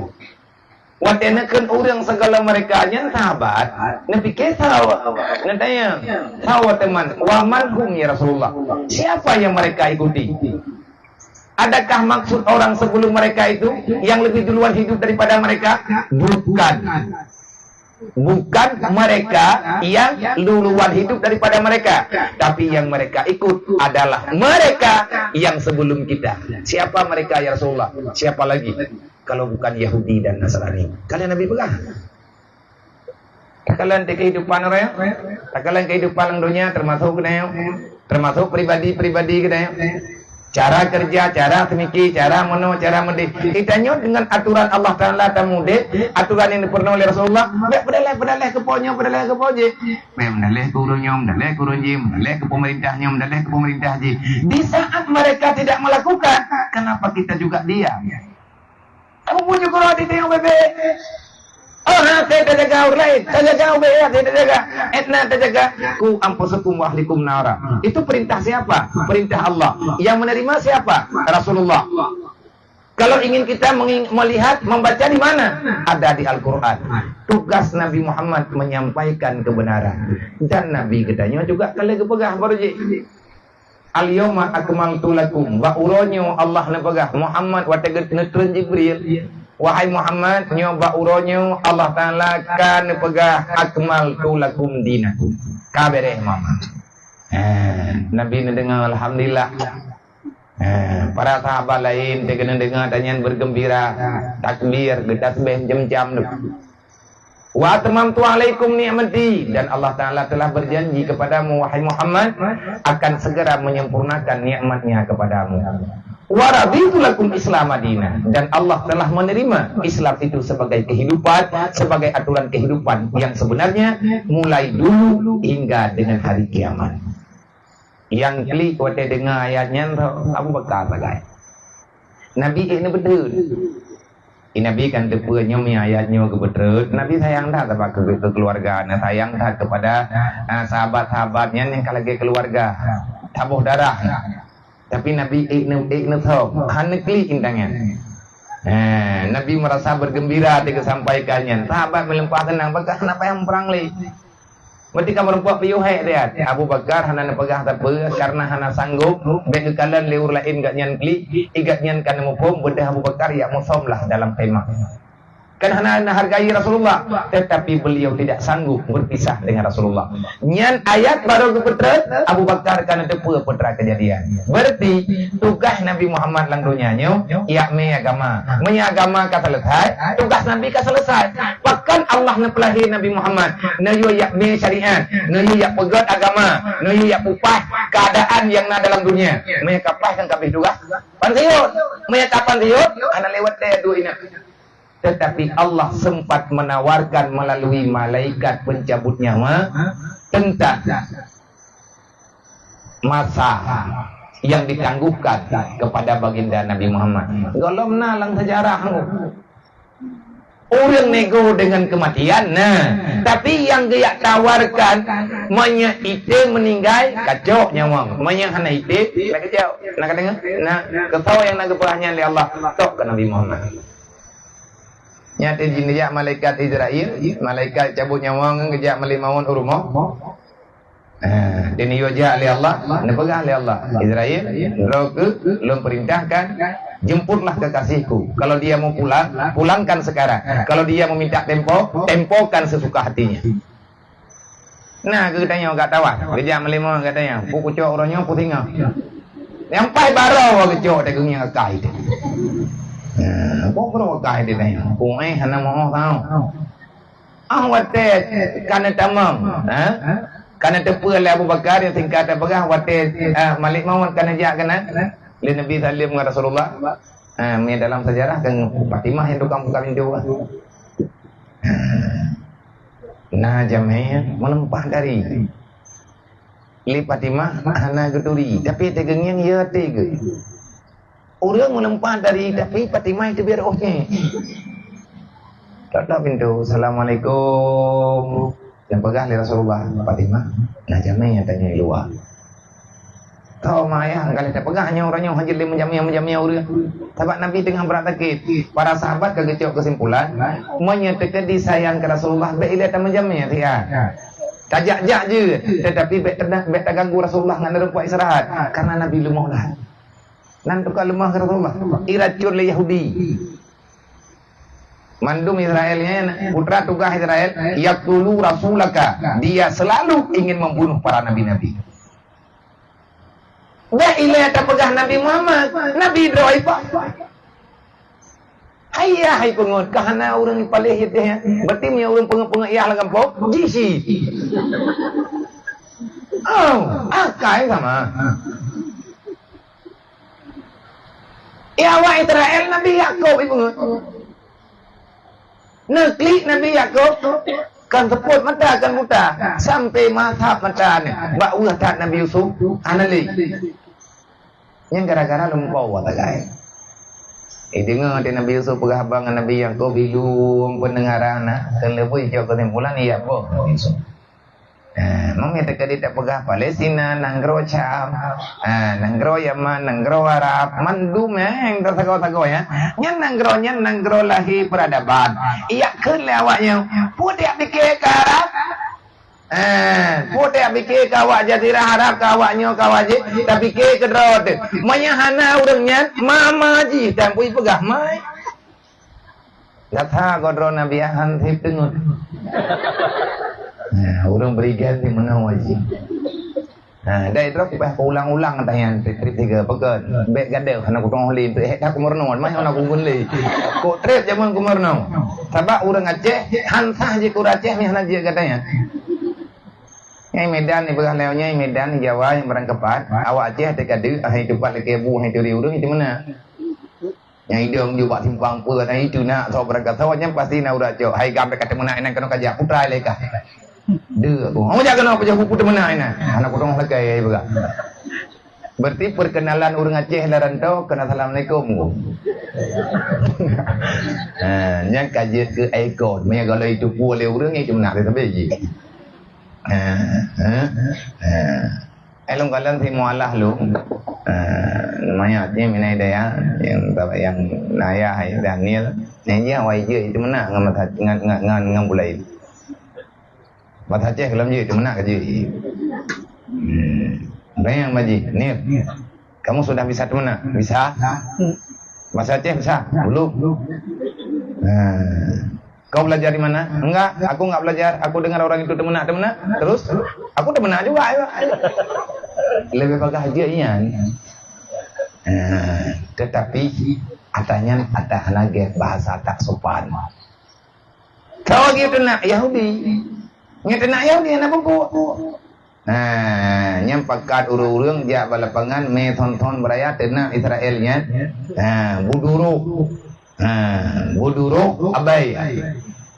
Watée neukheun ureuëng sigohlom mereka nyan sahabat, neupike sawa, neutanyong, "Sawa teuma, wa man hum, ya Rasulullah? Siapa yang mereka ikuti?" Adakah maksud orang sebelum mereka itu yang lebih duluan hidup daripada mereka? Bukan. Bukan mereka yang duluan hidup daripada mereka, tapi yang mereka ikut adalah mereka yang sebelum kita. Siapa mereka, ya Rasulullah? Siapa lagi kalau bukan Yahudi dan Nasrani? Ka lheueh Nabi peugah. Takalon di kehidupan orang, takalon kehidupan lam dunia, termasuk geutanyoe, termasuk pribadi-pribadi geutanyoe. Cara kerja, cara semiki, cara meunoe, cara meudeh. Kita nyoe dengan aturan Allah Taala tamude, aturan yang dipeureunoe oleh Rasulullah. Bèk peudaleh-peudaleh keu po nyoe, peudaleh keu po jih. Bèk meudaleh keu ureueng nyoe, meudaleh keu ureueng jih, meudaleh keu pemerintah nyoe, meudaleh keu pemerintah jih. Di saat mereka tidak melakukan, kenapa kita juga diam? Kamu punya guru di tengah bebek. Oh, hati terjaga orang lain, terjaga ubek ya, tidak terjaga. Etna terjaga. Ku anfusakum wa ahlikum nara. Itu perintah siapa? Perintah Allah. Yang menerima siapa? Rasulullah. Kalau ingin kita menging- melihat, membaca di mana? Ada di Al-Quran. Tugas Nabi Muhammad menyampaikan kebenaran. Dan Nabi kita nyoe juga kalau geupeugah baru jih. Al-yauma akmaltu lakum. Bak uroe nyoe Allah neupeugah, Muhammad watèe geuneutreun Jibril, "Wahai Muhammad, nyoe bak uroe nyoe Allah Taala ka neupeugah, akmaltu lakum dinakum." Ka bèrèh Muhammad. Eh, Nabi neudeungoe, alhamdulillah. Eh, para sahabat laén teuka neudeungoe tanyan bergembira, takbir, geutasbih macam-macam tu. "Wa atmamtu alaikum ni'mati," dan Allah Taala telah berjanji kepadamu, wahai Muhammad, akan segera menyempurnakan nikmat-Nya kepadamu. "Wa raditu lakum Islam madina," dan Allah telah menerima Islam itu sebagai kehidupan, sebagai aturan kehidupan yang sebenarnya mulai dulu hingga dengan hari kiamat. Nyang klik watèe deungoe ayat nyan, Abu Bakar sagai. Nabi ék neubeudeut. Di Nabi kan teupeue nyoe, meunyoe ayat nyoe geubeutreut, Nabi sayang that sabab keu, keu keuluwarga, na sayang that kepada, ah, sahabat-sahabat nyan nyang ka lagèe keuluwarga, saboh darah. Tapi Nabi ék neu-, ék neusöm, hana klik intangan. Eh, Nabi merasa bergembira teuka sampaikan nyan. Sahabat meulimpah seunang, bak hana payah muprang lé. Berarti ka meurumpok piôh hék dia. Abu Bakar hana neupeugah sapeue karena hana sanggob, bèk geukalon lé ureueng laén gobnyan klik, i gobnyan ka neumuphom beudah Abu Bakar jak musöm lah dalam khemah. Kan hana neuhargai Rasulullah, tetapi beliau tidak sanggup berpisah dengan Rasulullah. Nyan ayat baru geupeutreut, Abu Bakar ka neuteupeue peue teuma keujadian. Berarti tugaih Nabi Muhammad lam donya nyoe, jak mé agama. Meunyoe agama ka seuleusai, tugaih Nabi ka seuleusai. Pakon Allah neupeulahé Nabi Muhammad, neuyue jak mé syariat, neuyue jak peugöt agama, neuyue jak peupah keuadaan nyang na dalam dunia. Meunyoe ka paih kan ka abéh tugaih. Pansiyot. Meunyoe ka pansiyot, hana lewat deh duek ingat. Tetapi Allah sempat menawarkan melalui malaikat pencabut nyawa tentang masa yang ditangguhkan kepada baginda Nabi Muhammad. Gohlom na lam sejarah tu. Ureueng nego dengan kematian, nah. Tapi nyang geujak tawarkan, meunyoe item meuninggai, kacok nyawa. Meunyoe hana item, na kacok. Na ka deungoe? Nah, keu soe nyang na geupeugah nyan lé Allah, tok keu Nabi Muhammad. Nyan teuh jih neujak malaikat Israel, malaikat cabot nyawa ngon geujak malaikat maut u rumoh. Eh, dan neuyue jak lé Allah, neupeugah lé Allah, "Israel, droe keuh lôn perintahkan, jemputlah kekasihku. Kalau dia mau pulang, pulangkan sekarang. Kalau dia mau minta tempo, tempokan sesuka hatinya." Nah, geutanyoe gak tawa, geujak meulimo geutanyoe, pu kucok uroe nyoe, pu singoh. Nyang paih baroe geucok teuh geungieng akai teuh. Nah, pu baroe akai teuh tanyoe. Pu éh hana moh tau. Ah, watèe ka neutamong, ha? Ka neuteupeue lé Abu Bakar nyang singkat teupeugah watèe, ah, malaikat maut ka neujak keunan lé Nabi saleuem ngon Rasulullah. Ah, meunyoe dalam sejarah kan Fatimah nyang tukang buka pintoe. Ah. Na jamé meuleumpah dari. Lé Fatimah hana geuturi, tapi teugeungieng ya teuga. Ureueng meuleumpah dari, tapi Fatimah itu biar rohnya. Tok-tok pintoe, "Assalamualaikum." Nyang peugah lé Rasulullah, "Fatimah, na jamé nyang tanyoe di luwa." Kau ma ayah, ka lheueh tapeugah nyoe, uroe nyoe hana jeuet lé meujamé-meujamé ureueng. Sabab Nabi teungoh brat sakét. Para sahabat ka geucok keusimpulan, meunyoe teukeudi sayang keu Rasulullah, bèk ilèe tameujamé siat. Tajak-jak jeuet, tetapi bèk teuda-, bèk taganggu Rasulullah ngon ureueng puak istirahat, karena Nabi leumoh that. Nan teuka leumoh keu Rasulullah, iracun lé Yahudi. Mandum Israel nyan, putra tugaih Israel, yaqtulu rasulaka. Dia selalu ingin membunuh para nabi-nabi. Bèk ilèe tapeugah Nabi Muhammad, Nabi droe ipa. Hai ya, hai peungeut, ka hana ureueng paléh idéh nyan. Berarti meunyoe ureueng peungeut-peungeut yah lam gampông, jih si. Oh, akai sama. Ya, awak Israel Nabi Yakub ibeungeut. Neuklik Nabi Yakub, kan seupôt mata kan buta, sampai mathab mata nyan bak weueh that Nabi Yusuf hana lé. Nyan gara-gara lumpoe awak sagai. Ideungoe teuh Nabi Yusuf peugah haba ngon Nabi Yakub, ilung peundengaran na, keuneuk beuijok keusimpulan, iya boh Nabi Yusuf. Ha, meunyoe teuka di tapeugah Palestina, nanggroe Syam, ha, nanggroe Yaman, nanggroe Arab, mandum nyang tasagoe-sagoe nyan. Nyan nanggroe nyan nanggroe lahé peuradaban. Ijak kheun lé awaknyoe, peue tajak pike keu Arab? Ha, peue tajak pike keu awak jazirah Arab, keu awaknyoe, keu awak jih, tapike keudroe teuh. Meunyoe hana ureuëng nyan, ma-ma jih, dan pui peugah mai. Gata keudroe Nabi Ahan seb teungeut. Nah, ureuëng berigan di meunoe wajib. Nah, dai droe kubah ulang-ulang tanya trip tiga pekan. Bek gadoh hana kutong lé, bek hek dak kumurno, mai hana kugun lé. Kok trip jameun kumurno. Sabab ureuëng Aceh, hansah jih keu ureuëng Aceh, mih hana jih katanya. Nyai Medan ni peugah lewat nyai Medan ni Jawa nyang barang kepat. Awak Aceh teuka deuk, hai tupat lagi bu, hai turi ureuëng itu mana? Nyang idong ju bak simpang peue, na itu nak sok beurangkat, sok nyan pasti na urat cok. Hai gam dekat teumeunak inan keunoe kajak, putra lé kah. Deuh aku. Oh, jak keunoe pajak pupu teumeunak inan. Anak kudong lekai ai peugah. Berarti perkenalan ureuëng Aceh lam rantau kena assalamualaikum. Ha, nyang ka jeuet keu ikon. Meunyo kalau itu pu lé ureuëng itu meunak sabe jih. Ha, ha, ha. Eh, lôn kalon si mualah lôn. Eh, namanya Aceh Minai Daya, yang, yang ayah, ayah Daniel. Yang dia awai je itu mana ngan mata, ngan, ngan, ngan, ngan bulai. Bahasa Aceh kalau je itu mana kerja. Hmm. Bayang baji, Nil. Kamu sudah bisa temenak? Bisa. Bahasa Aceh bisa? Belum. Nah. Kau belajar di mana? Enggak, aku enggak belajar. Aku dengar orang itu temenak-temenak. Terus? Aku temenak juga, ya. Lebih bagus aja iyan. Nah, tetapi atanyan atah lagi bahasa tak sopan. Kau lagi tenak Yahudi. Nyan tenak Yahudi anak bungkuk. Nah, nyang pakat ureuëng-ureuëng jak bak lapangan mé thon-thon beuraya teunang Israel nyan. Nah, buduruk. Nah, buduruk abai.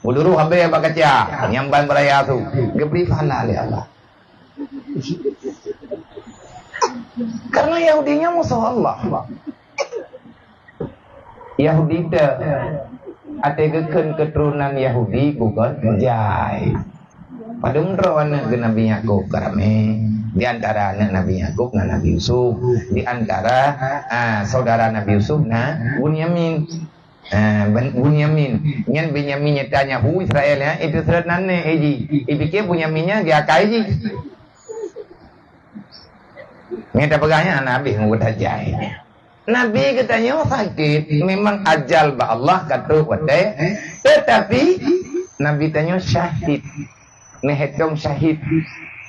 Buduruk abai bak kaca, nyang ban beuraya tu. Geubri pahala lé Allah. Karena Yahudi nyan musoh Allah. Yahudi teuh, até geukheun keuturonan Yahudi bukon jai. Padum droe aneuëk geuh Nabi Yakub ka ramé. Di antara aneuëk Nabi Yakub na Nabi Yusuf. Di antara, ah, saudara Nabi Yusuf na Bunyamin. Ah, Ben-, Bunyamin. Nyan Binyamin Netanyahu Israel, ya. Itu seurat nan neh, eh, ji. Ipike Bunyamin nyan geuakai ji. Nyan tapeugah nyan hana habéh ngon geutanyoe. Nabi geutanyoe sakét, memang ajal bak Allah ka trok watée, tetapi Nabi tanyoe syahid, meuhitong syahid,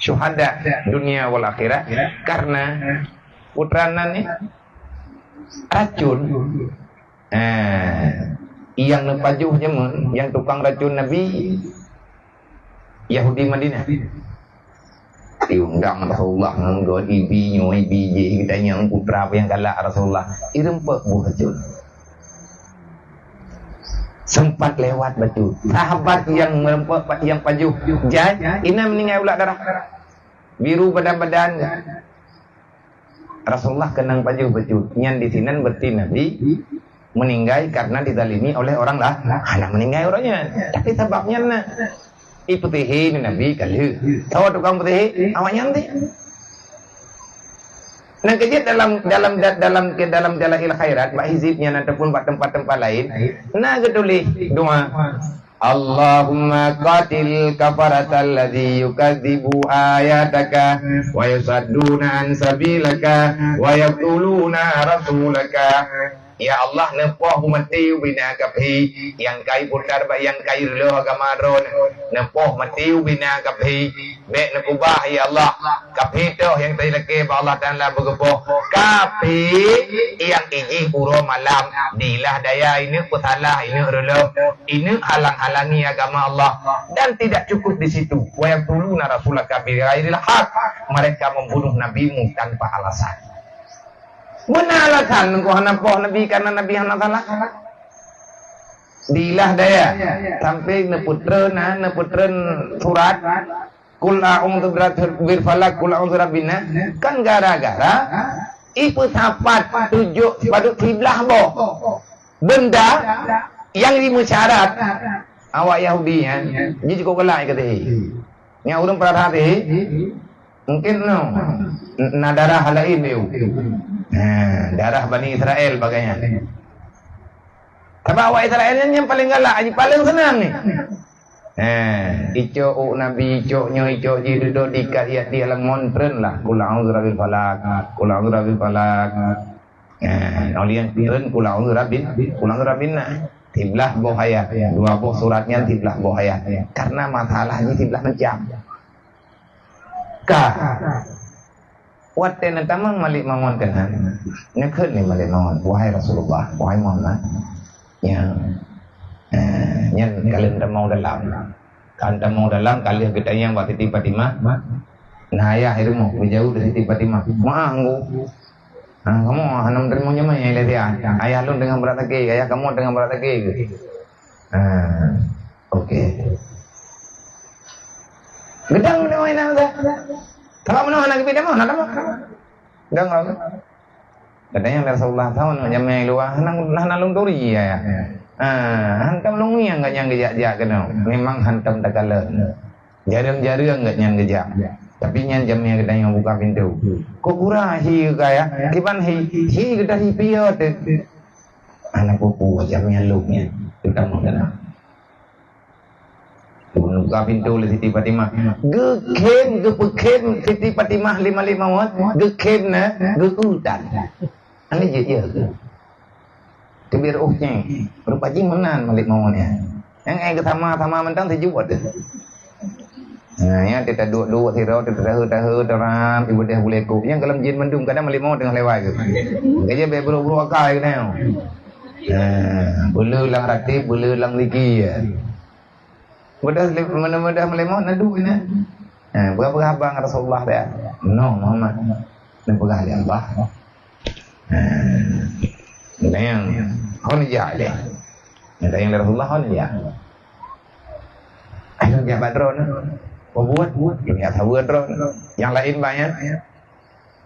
syuhada dunia wal akhirat, karena putra nan ni racun. Eh, nyang neupajoh jameun, nyang tukang racun Nabi, Yahudi Madinah. Diundang Rasulullah ngon gon ibi nyoe, ibi jih, geutanyong putra nyang galak Rasulullah. Ireumpok buh racun. Sempat lewat bacut. Sahabat nyang meureumpok, nyang pajoh jai, inan meuninggai ulak darah. Biru badan-badan. Rasulullah keunong pajoh bacut. Nyan di sinan berarti Nabi meninggai karena dizalimi oleh orang lah. Hana meninggai orang nyan. Tapi sababnya na. Ipeutehe ni Nabi ka lheueh. Sawa tukang peutehe, awak nyan teuh. Nang keujeuet dalam, dalam, dalam, dalam Dalail Khairat, bak hizib nyan ataupun bak tempat-tempat lain, na geutuléh doa. Allahumma qatil kafaratal ladzi yukadzibu ayataka wa yusadduna an sabilaka wa yaqtuluna rasulaka. Ya Allah, neupoh maté ubena kafé nyang kai putar bak nyang kai reuloh agama droe. Neupoh maté ubena kafé, bék neukubah, ya Allah. Kafé toh nyang teulakée bak Allah Taala beugeupoh. Kafé nyang ijih uroe malam, dilah daya ineuk peusalah, ineuk reuloh, ineuk halang-halangi agama Allah. Dan tidak cukup di situ, wa yaqtuluna rasulaka bighairil haq, mereka membunuh nabimu tanpa alasan. Beuna alasan ngon hana poh Nabi, karena Nabi hana salah. Dilah daya sampai neupeutreun, neupeutreun surat, "Qul a'udzu birabbil falaq, qul a'udzu birabbin nas." Kan gara-gara ipeusapat tujoh padub siblaih boh benda nyang jimeusyarat awak Yahudi nyan, jih cukôp galak keu sihé. Nyang ureuëng peurasa sihé, mungkin no, na darah laén lé. Ha, darah Bani Israel bagai nyan. Sabab awak Israel nyan nyang paleng galak, nyang paleng seunang ni. Ha, icok u Nabi, icok nyoe, icok jih, dudoe diikat ayat di alam ngon treun lah. Qul a'udzu birabbil falaq, qul a'udzu birabbil falaq. Ha, oleh nyan treun qul a'udzu birabbin, qul a'udzu birabbin nas. Siblaih boh ayat, dua boh surat nyan siblaih boh ayat. Karena masalah jih siblaih macam. Ka. Watée neutamong Malik Mawon keunan, neukheun lé Malik Mawon, "Wahai Rasulullah, wahai Muhammad, nyang, eh, nyan ka lheueh tamong dalam. Ka tamong dalam, ka lheueh geutanyong bak Siti Fatimah, na ayah di rumoh, geujaweueb lé Siti Fatimah, 'Meu'ah, Teungku. Ah, kamoe hana meuteurimong jamé lé dia. Ayah lôn teungoh brat sakét, ayah kamoe teungoh brat sakét.'" Ah, oke. Geudong meunoe na dah. Kalau meunoe hana geubit tamong, hana tamong. Geudong lom. Katanya Rasulullah tahu nak jamé luwa, hana, hana lôn turi ya. Ah, hantom lôn ngieng gobnyan geujak-jak keunoe. Memang hantom takalon. Jareueng-jareueng gobnyan geujak. Tapi nyan jamé geutanyoe buka pintoe. Kok gura hi ka ya? Kiban hi, hi geudah hi piye teuh. Hana peue-peue jamé lôn nyan. Teutamong keunoe. Buka pintoe lé Siti Fatimah. Geukhem, geupeukhem Siti Fatimah lé Malik Mawon, geukhem na, geu-eu tan. Ani jeuet ya. Teubiet rôh nyan. Rupa jih meunan Malik Mawon nyan. Nyang ai geusama-sama mantong sijuek teuh. Nah, nyan teuh taduek-duek sidroe, teuh tahe-tahe, teuram, ibeudeh bulekok. Nyang gohlom jin mandum, kadang Malik Mawon teungoh lewat tu. Gajah bèk brok-brok akai keunoe. Nah, beuleu lam ratéb, beuleu lam liki, ya. Mudah, mudah, mudah Malik Mawon na duek nyan. Nah, peugah-peugah haba ngon Rasulullah dah. No, Muhammad. Neupeugah lé Allah. Nah, nyang hon jak lé. Nyang lé Rasulullah hon jak. Ayo jak bak droeneuh. Peubuet, buet. Nyang saweue droeneuh. Nyang laén banyak.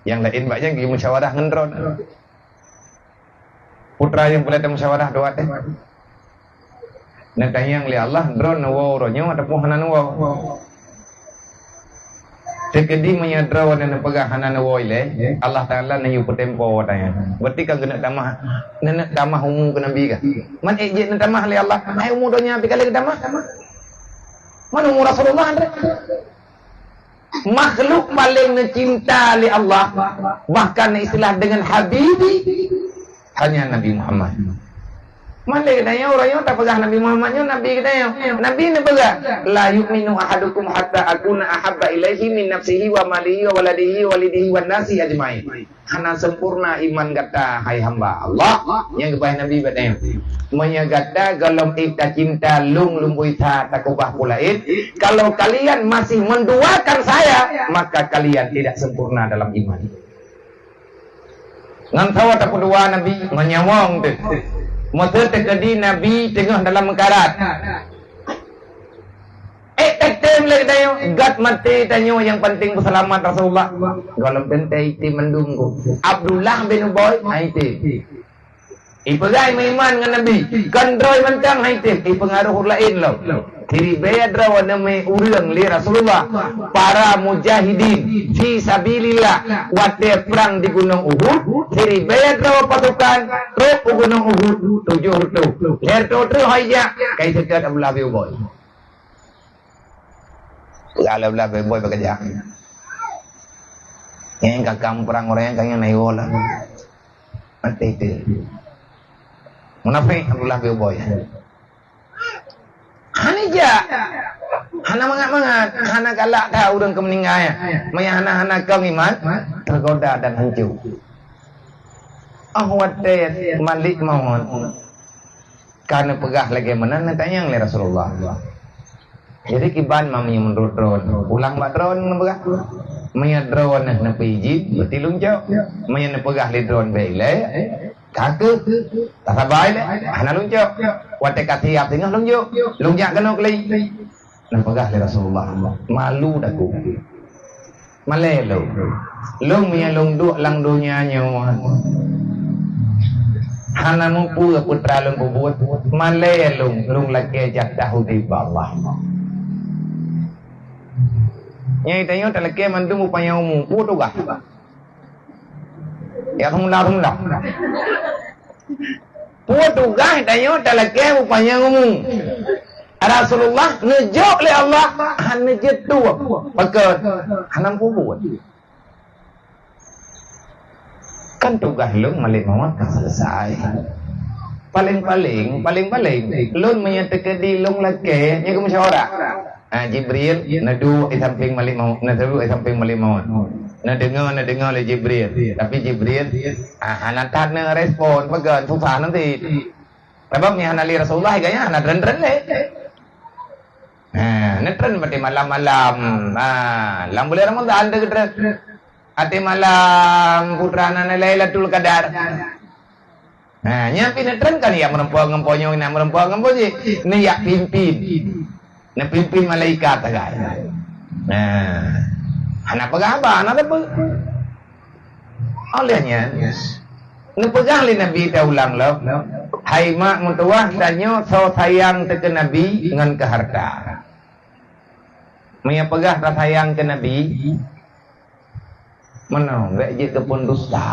Nyang laén banyak geumusyawarah ngon droeneuh. Putra nyang peureulèe musyawarah dua teh. Neutanyong lé Allah, droeneuh neuwoe uroe nyoe ataupun hana neuwoe. Teukeudi meunyoe droeneuh neupeugah hana neuwoe ilèe, Allah Taala neuyue peutempo watèe nyan. Berarti ka geuneuk tamah, neuneuk tamah umu keu Nabi kah? Man ék jeuet neutamah lé Allah, hai umu donya pih ka lheueh geutamah. Man umu Rasulullah, Andre? Makhluk paléng neucinta lé Allah, bahkan istilah dengan Habibi, hanya Nabi Muhammad. Man lé geutanyoe uroe nyoe tapeugah Nabi Muhammad nyoe Nabi geutanyoe. Nabi neupeugah, "La yu'minu ahadukum hatta akuna ahabba ilaihi min nafsihi wa malihi wa waladihi wa walidihi wan nasi ajmain." Hana sempurna iman gata, hai hamba Allah. Nyang geupaih Nabi bak nyan. Meunyoe gata gohlom ék tacinta lôn lumboi that takeubah peue laén, kalau kalian masih menduakan saya, maka kalian tidak sempurna dalam iman. Ngon sawa tapeuduwa Nabi, meunyoe nyawöng teuh. Meuseu teukeudi Nabi teungoh dalam meukarat. Eh, ék tem lé tanyoe, gét maté tanyoe nyang penting peuseulamat Rasulullah. Gohlom teuntèe item mandum ku. Abdullah bin Ubay, hai item. Ipeugah meuiman ngon Nabi, kon droe mantong hai item, ipeungaruh ureueng laén lom. Siribèe droe neumè ureueng lé Rasulullah. Para mujahidin fi sabilillah watèe prang di Gunong Uhud, siribèe droe pasukan trôk u Gunong Uhud, tujoh reutôh. Lhèe reutôh trôh hai jak, kai seutôt Abdullah bin Ubay. Peugah lé Abdullah bin Ubay bak geujak. Nyang ka kam prang ureueng nyang ka nyang na iwoe lah. Maté teuh. Munafék Abdullah bin Ubay. Hana jak. Hana mangat-mangat. Hana galak that ureueng keu meuninggai. Meunyo hana-hana kong iman, teugoda dan hanco. Oh watèe Malik Mawon. Ka neupeugah lagèe meunan, neutanyong lé Rasulullah. Jadi kiban ma meunyoe meunurot droeneuh, pulang bak droeneuh neupeugah. Meunyoe droeneuh neupeuijin, berarti lôn jok. Meunyoe neupeugah lé droeneuh bèk ilèe, ka keuh. Tasaba ilèe, hana lôn jok. Watèe ka siap singoh lôn jok. Lôn jak keunoe keulai. Neupeugah lé Rasulullah, "Malu takue. Malèe lôn. Lôn meunyoe lôn duek lam donya nyoe, hana mupeue peue teuma lôn peubuet. Malèe lôn, lôn lakèe jatah udép bak Allah." Nyan tanyoe talakèe mandum bak panyang umu. Peue tugaih? Ya, alhamdulillah, alhamdulillah. Peue tugaih tanyoe talakèe bak panyang umu? Rasulullah neujok lé Allah, hana jeuet tueng. Pakon? Hana peubuet. Kan tugaih lôn malèk mawöt ka seuleusoe. Paleng-paleng, paleng-paleng, lôn meunyoe teukeudi lôn lakèe, nyoe keumusyawarah. Ah, Jibril neuduek di sampéng malèk mawöt, neuduek di sampéng malèk mawöt. Neudeungoe, neudeungoe lé Jibril. Tapi Jibril, ah, hana that neurespon, peugah susah nanti. Sabab nyan hana lé Rasulullah, gaya hana tren-tren lé. Ha, neutren berarti malam-malam. Ha, lam bulan Ramadan tu geutren. Ateueh malam putra nan Lailatul Qadar. Ha, nyan pih neutren kan, ya, meureumpok ngon po nyoe, na meureumpok ngon po jih. Ni ya pimpin. Neupimpin malaikat sagai. Ha. Hana peugah haba, hana teupeu. Oleh nyan, neupeugah lé Nabi teulang lom, "Hai mak meutuwah, tanyoe soe sayang teuh keu Nabi ngon keu harta." Meunyoe peugah tasayang keu Nabi, meunoe, bèk jeuet keu peundusta.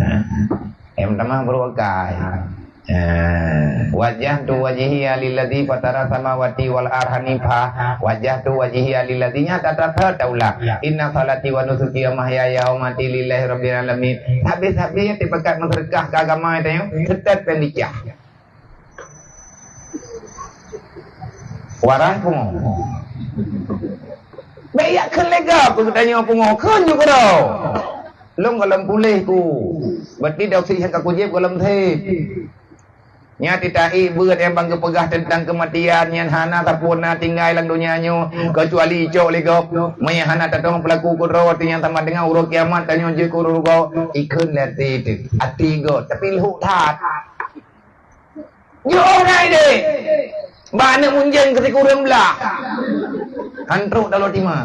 Ha? Nyang tamah beureukai. Ha. "Wajjahtu wajhiya lilladzi fatara samawati wal arda hanifa. Wajjahtu wajhiya lilladzi," nyan that-that teulang. "Inna salati wa nusuki wa mahyaya wa mamati lillahi rabbil alamin." Habéh-habéh tipakat meuseudeukah keu agama tanyoe, seutôt péng bicah. Warai pungo. Bèk yak kheun lé gob keu geutanyoe pungo, kheun ju keudroe. Lôn gohlom puléh ku. Berarti dosa nyang ka kujieb gohlom sép. Nyan titahi beuet nyang ban geupeugah teuntang keumatian nyan hana sapeue na tinggai lam donya nyoe, keucuali icok lé gob. Meunyo hana tatong peulaku keudroe, arti nyan sama deungon uroe kiamat tanyoe jeuet keu uroe gob. Ikheun lé até teuh. Até gob, tapi lhok that. Jiôh na idéh. Bak aneuk munjeng keu sikureueng blah. Han trok dalam tima.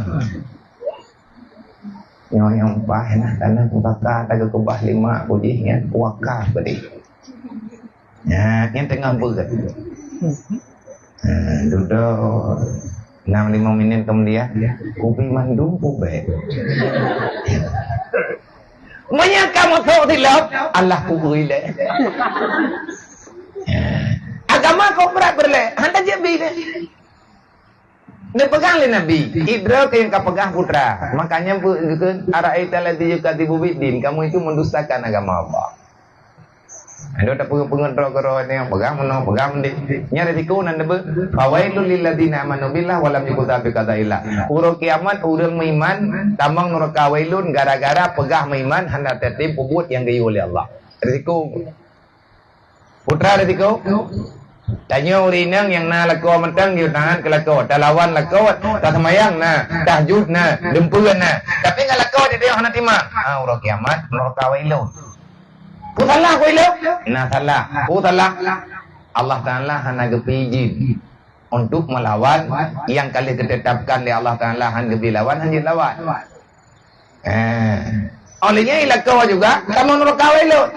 Nyoe nyang paih na, kana pusaka taga keubah lima pujih nyan, wakaf tadi. Nyan, nyan teungoh beuet. Ha, dudoe enam lima minit kemudian, kupi mandum pubek. Meunyoe ka meuthok silop, Allah kubri lé. Agama kok brat beureuléh, hana jeuet bi lé. Neupeugah lé Nabi, "Idroe keu nyang ka peugah putra." Makanya bu-, geukheun, "Ara'aita alladzi yukadzibu biddin." Kamu itu mendustakan agama Allah. Aduh, tak peungeut-peungeut droe keudroe nyang peugah meunoe, peugah meundi. Nyan risiko nan deubeue. "Fawailul lilladzina amanu billah wa lam yu'minu biqadaillah." Uroe kiamat, ureuëng meuiman tamong nuraka wailun gara-gara peugah meuiman hana tatem peubuet nyang geuyue lé Allah. Risiko. Putra risiko. Tanyoe ureuëng inong nyang na lakoe mantong geuyue tangan keu lakoe, talawan lakoe, taseumayang na, tahajud na, dumpeue na. Tapi ngon lakoe di tanyoe hana timang. Ha, uroe kiamat, nuraka wailun. Peue salah ku ilok? Na salah. Peue salah? Allah Taala hana geupeu idin untuk meulawan nyang ka lheueh geutetapkan lé Allah Taala, han geubri lawan, han jeuet lawan. Eh. Oleh nyan lakoe juga, kamoe nuraka ilok.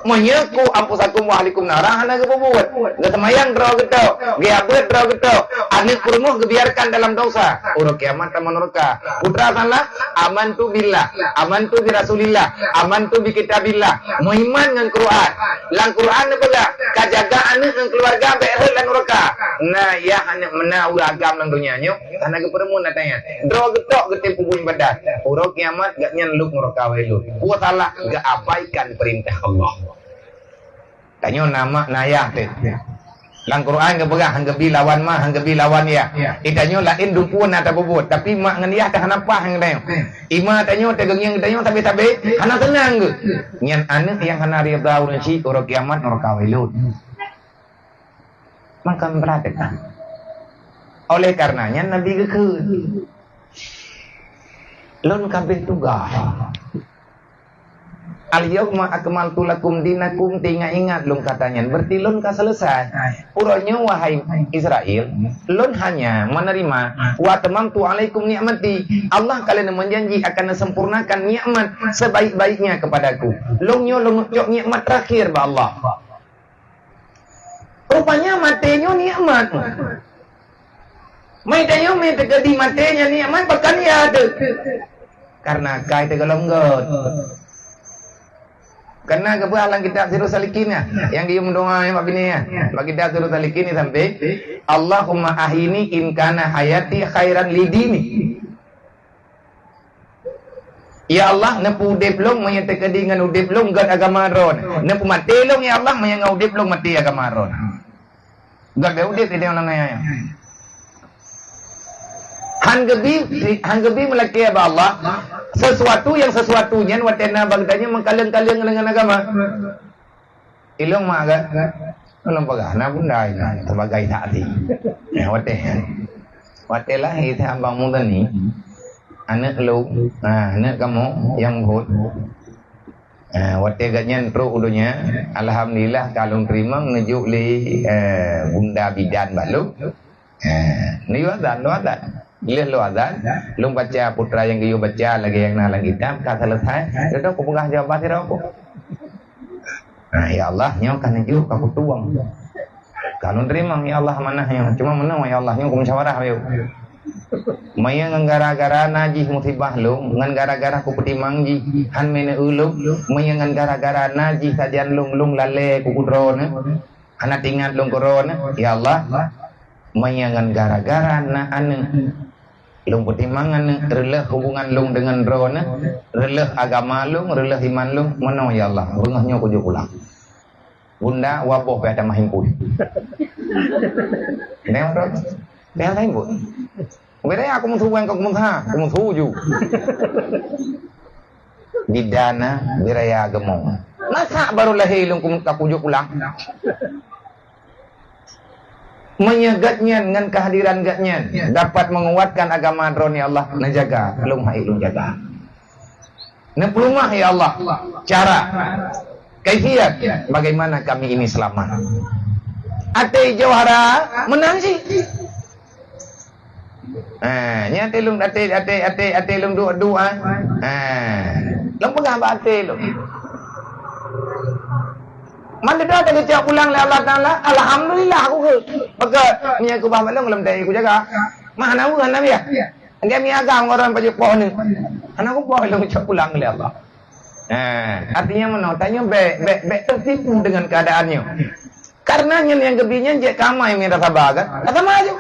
Meunyoe ku anfusakum wa ahlikum nara hana geupeubuet. Geuseumayang droe geutok, geuabeuet droe geutok, aneuk peurumoh geubiarkan dalam dosa. Uroe kiamat kamoe nuraka. Putra salah, amantu billah, amantu bi rasulillah, amantu bi kitabillah. Meuiman ngon Quran. Lam Quran neupeugah, ka jaga aneuk ngon keuluwarga bèk rhot lam nuraka. Na yah aneuk meunan ureuëng agam lam donya nyoe, hana geupeureumeun ata nyan. Droe geutok geutem peubuet ibadat. Uroe kiamat gobnyan lhok nuraka wailun. Peue salah? Geuabaikan peurintah Allah. Tanyoe na mak na yah teuh. Lam Quran geupeugah, han geubri lawan ma, han geubri lawan yah. Itanyoe laén dumpeue na tapeubuet, tapi mak ngon yah teuh hana paih ngon tanyoe. Ima tanyoe teuh geungieng tanyoe sabe-sabe, hana seunang geuh. Nyan aneuk nyang hana ridha ureuëng syik uroe kiamat nuraka wailun. Maka brat teuka. Oleh karena nyan Nabi geukheun. Lôn ka abéh tugaih. "Al-yauma akmaltu lakum dinakum," teuingat-ingat lôn kata nyan, berarti lôn ka selesai. Uroe nyoe, wahai Israel, lôn hanya menerima, "Wa atmamtu alaikum ni'mati." Allah ka lheueh meujanji akan neusempurnakan nikmat sebaik-baiknya kepadaku. Lôn nyoe lôn cok nikmat terakhir bak Allah. Rupanya maté nyoe nikmat. Meutanyoe meuteukadi maté nyan nikmat, bahkan ya teuh. Karena kai teuh gohlom göt. Karena geupeugah lam kitab Sirus Salikin ya, nyang geuyue meudoa ya, bak binéh ya. Bak kitab Sirus Salikin ni sampai, "Allahumma ahyini in kana hayati khairan li dini." Ya Allah, neupeuudeb lôn meunyoe teukeudi ngon udeb lôn gét agama Droe. Neupeumaté lôn, ya Allah, meunyoe ngon udeb lôn maté agama Droe. Gét udeb di dalam dunia nyoe. Han geubi, han geubi meulakée bak Allah, sesuatu nyang sesuatu nyan watée na bak geutanyoe meukaleng-kaleng deungon agama. Ilôn mak gét? Ulôn peugah, na bunda inong sebagai saksi. Nah, watée, watée lahé si Abang Muzani, aneuk lôn, ha, aneuk kamoe nyang buet. Ha, watée gobnyan trok u donya, alhamdulillah ka lôn teurimong neujok lé, eh, bunda bidan bak lôn. Eh, neuyue azan, lôn azan. Lheueh lôn azan, lôn baca putra nyang geuyue baca lagée nyang na lam kitab, ka selesai. Dudoe kupeugah jawaban sidroe ku. Nah, ya Allah, nyoe ka neujok, ka kutueng. Ka lôn teurimong, ya Allah, amanah nyoe. Cuma meunoe, ya Allah, nyoe kumeusawarah bayeue. Meunyoe ngon gara-gara na jih musibah lôn, ngon gara-gara kupeutimang jih, han meuneue lôn, meunyoe ngon gara-gara na jih sajan lôn, lôn lalée keu droeneuh, hana teuingat lôn keu droeneuh, ya Allah, meunyoe ngon gara-gara na aneuk, lôn peutimang aneuk, reuloh hubungan lôn deungon droeneuh, reuloh agama lôn, reuloh iman lôn, meunoe ya Allah, beungoh nyoe kujok pulang. Bunda, waboh pih tamah impui. Neng rot, pih tamah impui. Beda ya, aku musuh, aku musuh, aku musuh ju. Di dana biraya gemong. Masa baru lahé lôn kum-, ka kujok pulang? Meunyoe gobnyan ngon kehadiran gobnyan dapat menguatkan agama droeneuh ya Allah, neujaga, lôn hai lôn jaga. Neupeulumah ya Allah, cara, kaifiat, bagaimana kami ini selamat. Até jawara meunang cit. Ha, nyan até lôn, até, até, até, até lôn duek-duek, ha. Ha. Lôn peugah bak até lôn. Mandum dah teucok pulang lé Allah Taala, alhamdulillah aku keu. Maka, meunyoe kubah balong lom dai kujaga. Mah hana weueh, hana biah. Dia mi agam orang baju poh ni. Hana kupoh lôn cok pulang lé Allah. Ha, artinya meunoe, tanyoe bèk, bèk, bèk tertipu dengan keadaannya. Karena nyan nyang geubi nyan jeuet keu amai nyang tasaba kan? Tasaba ju.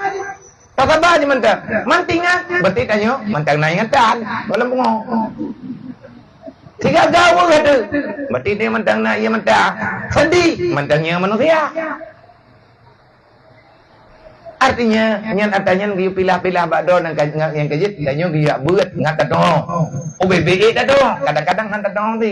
Tasaba ju mantong. Mantingan, berarti tanyoe mantong na ingatan. Dalam pungo. Siga gawa tu. Berarti dia mantong na ia mantong. Sedih, mantong ia manusia. Artinya, nyan ata nyan geuyue pilah-pilah bak droe nyang ka-, nyang, nyang keujeuet, tanyoe geuyue beuet ngat tadong. Ubé-bé tadong, kadang-kadang han tadong ti.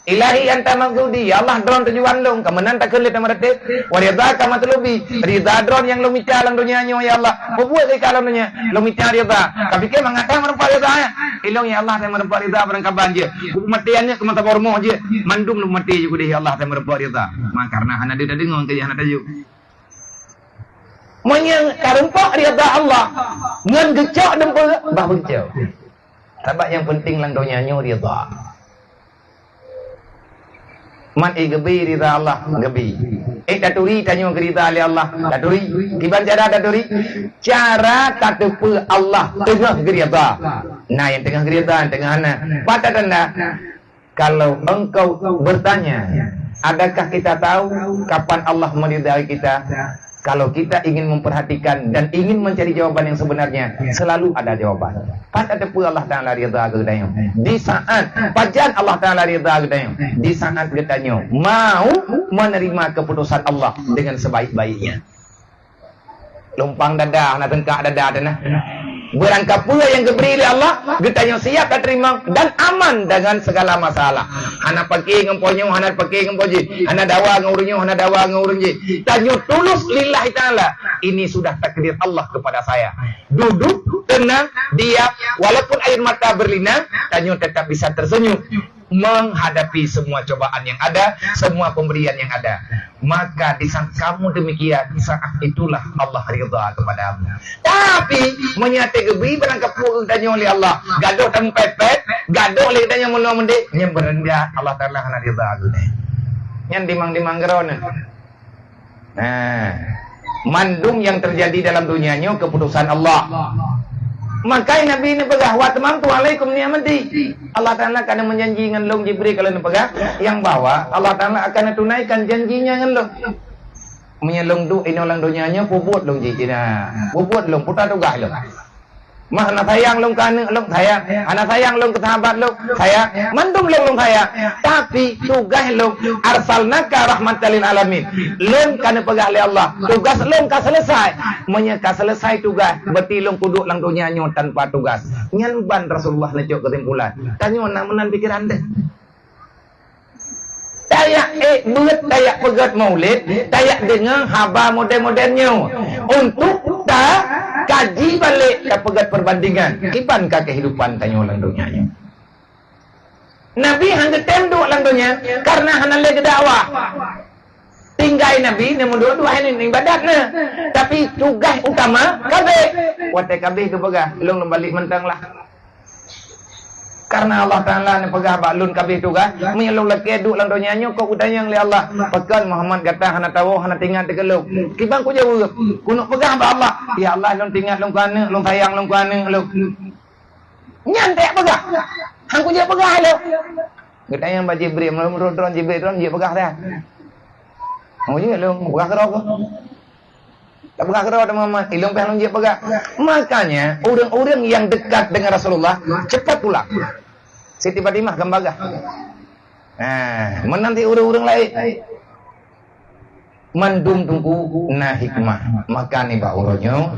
Ilahi anta maqsudi, ya Allah, droen tujuan lôn, ka meunan takheun lé tameureuteb, wa ridhaka matlubi, ridha droen nyang lôn mita lam donya nyoe, ya Allah. Peubuet keu ka lam donya, lôn mita ridha. Ka pike mangat that meureumpok ridha, ya. Ilôn, ya Allah, that meureumpok ridha barangkaban jeuet. Buku maté aneuk keu masa boh rumoh jeuet, mandum lôn maté jeuet keudeh, ya Allah, that meureumpok ridha. Ma karena hana deungoe keu hana taju. Meunyoe tarumpok ridha Allah ngon geucok dumpeue, bah beugeucok. Sabab nyang penting lam donya nyoe ridha. Man i geubi ridha Allah, geubi. Eh, taturi tanyoe geuridha lé Allah, taturi. Kiban cara taturi? Cara tateupeue Allah teungoh geuridha. Na nyang teungoh geuridha, nyang teungoh hana. Pat tatanda? Kalau engkau bertanya, adakah kita tahu kapan Allah meridai kita? Kalau kita ingin memperhatikan dan ingin mencari jawaban yang sebenarnya, selalu ada jawaban. Pat tateupeue Allah Taala ridha geutanyoe? Di saat, pajan Allah Taala ridha geutanyoe? Di saat geutanyoe mau menerima keputusan Allah dengan sebaik-baiknya. Lumpang dada, na teungkak dada teuh nah. Barang kapeue nyang geubri lé Allah, geutanyoe siap tateurimong dan aman dengan segala masalah. Hana paké ngon po nyoe, hana paké ngon po jih, hana dawa ngon ureuëng nyoe, hana dawa ngon ureuëng jih. Tanyoe tulus lillahi ta'ala. Ini sudah takdir Allah kepada saya. Duduk, tenang, diam, walaupun air mata berlinang, tanyoe tetap bisa tersenyum menghadapi semua cobaan yang ada, semua pemberian yang ada. Maka di saat kamu demikian, di saat itulah Allah ridha kepadamu. Tapi, meunyo teugeubri barang kapeue geutanyoe lé Allah, gadôh tameupet-pet, gadôh lé geutanyoe meunoe meudéh, nyan beureudah Allah Taala hana ridha geutanyoe. Nyan dimang-dimang keudroe. Nah, mandum yang terjadi dalam dunia nyoe keputusan Allah. Makai Nabi ni peugah, "Wa atmamtu alaikum ni'mati." Allah Taala ka meujanji ngon lôn, Jibril ka lôn peugah, nyang bahwa Allah Taala akan tunaikan janjinya ngon lôn. Meunyoe lôn duek inoe lam donya nyoe, peubuet lôn jih, ina. Peubuet lôn, peue tugaih lôn. Mah hana sayang lôn keu aneuk lôn, sayang. Hana sayang lôn keu sahabat lôn, sayang. Mandum lôn, lôn sayang. Tapi tugaih lôn, arsalnaka rahmatan lil alamin. Lôn ka neupeugah lé Allah, tugas lôn ka selesai. Meunyoe ka selesai tugas, berarti lôn kuduek lam donya nyoe tanpa tugas. Nyan ban Rasulullah neucok keusimpulan. Tanyoe na meunan pikeran deh. Tajak ék beuet, tajak peugét maulid, tajak deungoe haba modern-modern nyoe. Untuk takaji balék, tapeugét perbandingan kiban ka kehidupan tanyoe lam donya nyoe. Nabi han geutem duek lam donya karena hana lé geudakwah. Tinggai Nabi neumeuduek-duek hai ibadat na. Tapi tugaih utama kabéh. Watée kabéh geupeugah, "Lôn lôn balék mantong lah." Karena Allah Taala neupeugah bak lôn kabéh tugaih, meunyoe lôn lakée duek lam donya nyoe, kok kutanyong lé Allah, "Pakon Muhammad gata hana tawoe, hana teuingat keu lôn?" Kiban kujaweueb, keuneuk peugah bak Allah, "Ya Allah, lôn teuingat lôn keu aneuk, lôn sayang lôn keu aneuk lôn." Nyan tajak peugah. Han kujak peugah lôn. Geutanyong bak Jibril, meunurot droe Jibril droe jeuet peugah dah. Hana jeuet lôn, peugah keudroe keuh. Tapeugah keudroe teuma, ilôn pih lôn jeuet peugah. Makanya, ureuëng-ureuëng nyang dekat dengan Rasulullah, cepat pulang. Siti Fatimah kan bagah. Nah, meunan cit ureuëng-ureuëng laén. Mandum teungku na hikmah. Maka nibak uroe nyoe,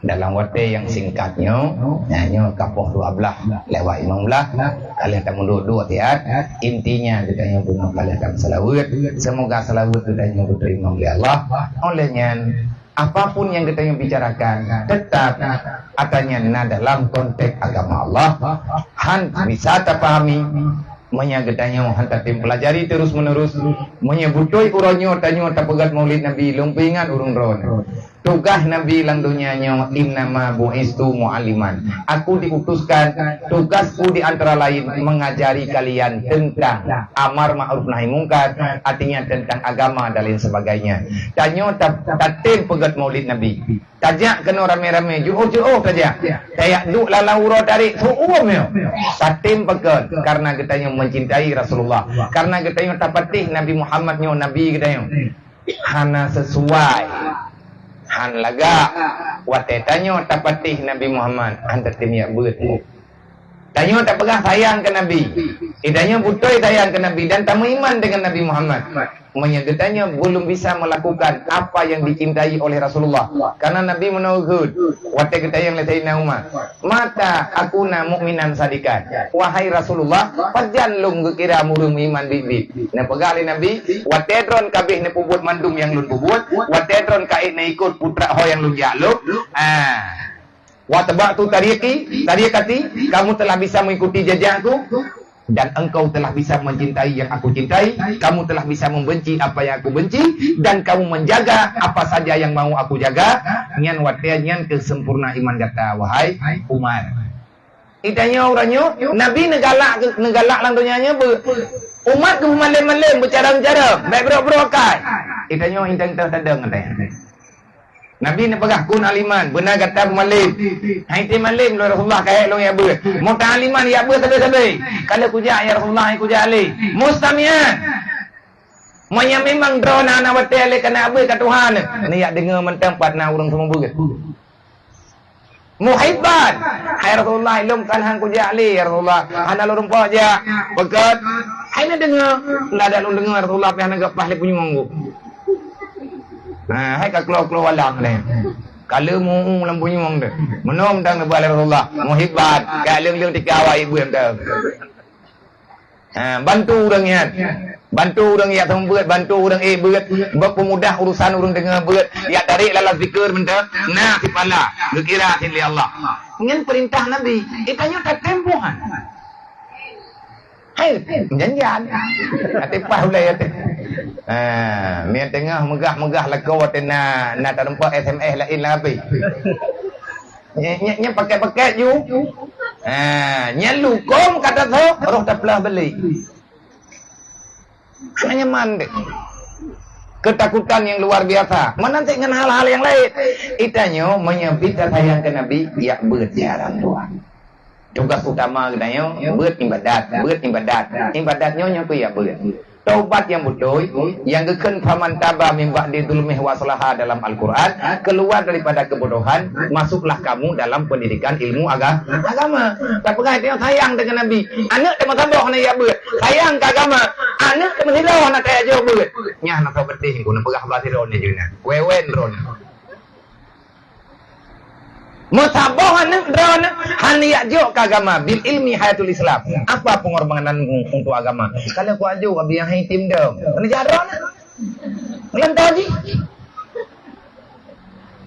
dalam watée nyang singkat nyoe, nyan nyoe ka poh dua belas lewat lima belas, ka lheueh tameuduek-duek siat. Intinya, geutanyoe bunoe ka lheueh tameuseulaweuet. Semoga seulaweuet geutanyoe geuteurimong lé Allah. Oleh nyan, apapun nyang geutanyoe bicarakan, tetap ata nyan na dalam konteks agama Allah. Han bisa tapahami, meunyoe geutanyoe han tatem pelajari terus-menerus. Meunyoe beutôi uroe nyoe tanyoe tapeugét Maulid Nabi, lôn peuingat ureuëng droe. Tugaih Nabi lam donya nyoe, "Innama bu'istu mu'alliman." Aku diutuskan, tugasku di antara lain mengajari kalian tentang amar ma'ruf nahi mungkar, artinya tentang agama dan lain sebagainya. Tanyoe ta-, tatem peugét Maulid Nabi. Tajak keunoe ramé-ramé, jiôh-jiôh tajak. Tajak duek lam uroe tarék, seuuem nyoe. Tatem pakon, karena geutanyoe mencintai Rasulullah. Karena geutanyoe tapatéh Nabi Muhammad nyoe Nabi geutanyoe. Hana sesuai. Han lagak. Watée tanyoe tapatéh Nabi Muhammad, han tatem jak beuet. Tanyoe tapeugah sayang keu Nabi. Eh, tanyoe beutôi sayang keu Nabi dan tameuiman dengan Nabi Muhammad. Meunyoe geutanyoe belum bisa melakukan apa yang dicintai oleh Rasulullah. Karena Nabi meunoe geuh, watée geutanyong lé Saidina Umar, "Mata akuna mu'minan sadiqan?" Wahai Rasulullah, pajan lôn geukira ureuëng meuiman biet-biet? Neupeugah lé Nabi, "Watée droen ka abéh neupeubuet mandum nyang lôn peubuet, watée droen ka ék neuikot putra ho nyang lôn jak lôn." Ah. "Wattaba'tu tariqi, tariqati," kamu telah bisa mengikuti jejakku, dan engkau telah bisa mencintai yang aku cintai, kamu telah bisa membenci apa yang aku benci, dan kamu menjaga apa saja yang mau aku jaga. Nyan watée nyan keuh sempurna iman gata, wahai Umar. Itanyoe uroe nyoe, Nabi neugalak, neugalak lam donya nyoe beu-, umat keuh malém-malém, beucarông-carông, bék brok-brok akai. Itanyoe intan-intan tadong atai. Nabi neupeugah, "Kun aliman, beuna gata peumalém." Hai teumalém lôn Rasulullah, ka hék lôn jak beuet. Muta'aliman, jak beuet sabe-sabe. Ka lheueh kujak ya Rasulullah, hai kujak lé. Mustami'an. Meunyoe memang droeneuh na watée lé kana beuet ka tuha neuh, neujak deungoe mantong pat na ureuëng seumeubeuet. Muhibban. Hai Rasulullah, lôn kan han kujak lé ya Rasulullah. Hana lôn rumpok jak. Pakon? Hai neudeungoe. Lada lôn deungoe Rasulullah pih hana geupaih lé punyueng geuh. Ha, hai ka klo-klo walang nyan. Ka lheueh meu-u lam punyueng teuh. Meunoe mantong neuba lé Rasulullah. Muhibban. Ka lheueh-lheueh tika awai beuet teuh. Ha, bantu ureueng nyan. Bantu ureueng jak seumeubeuet, bantu ureueng ék beuet, beupeumudah urusan ureueng deungoe beuet. Jak tarek lam loudspeaker mantong, na sipala, geukira cit lé Allah. Nyan peurintah Nabi. Eh, tanyoe tatem buhan. Hai, janjian. Até pah ulai até. Ha, mie teungoh meugah-meugah lakoe watée na, na tareumpok S M S laén lam H P. Nyan, nyan, nyan paket-paket ju. Ha, nyan lukong kata tu, roh taplah beli. Hana nyaman deh. Ketakutan yang luar biasa. Mana nanti ngon hal-hal yang lain. Itanyoe meunyoe bit sayang ke Nabi, ya beuet jalan Tuhan. Tugas utama geutanyoe, beuet ibadat, beuet ibadat. Ibadat nyoe nyang keu ya beuet. Taubat nyang beutôi, nyang geukheun faman taba min ba'di zulmihi wa aslaha dalam Al-Quran, keluar daripada kebodohan, masuklah kamu dalam pendidikan ilmu aga-, agama. Tapeugah dia sayang dengan Nabi. Aneuk teuma saboh hana ya beuet. Sayang ke agama. Aneuk teuma siloh hana taya jok beuet. Nyah na soe beutih guna peugah bak sidroe ni jeuet na. Wewen droe ni. Meusaboh aneuk droeneuh hana jak jok keu agama, bil ilmi hayatul Islam. Apa pengorbananmu untuk agama? Kalau ku aju abi yang hai tim dong. Kena jarak nah. Ngelantau ji.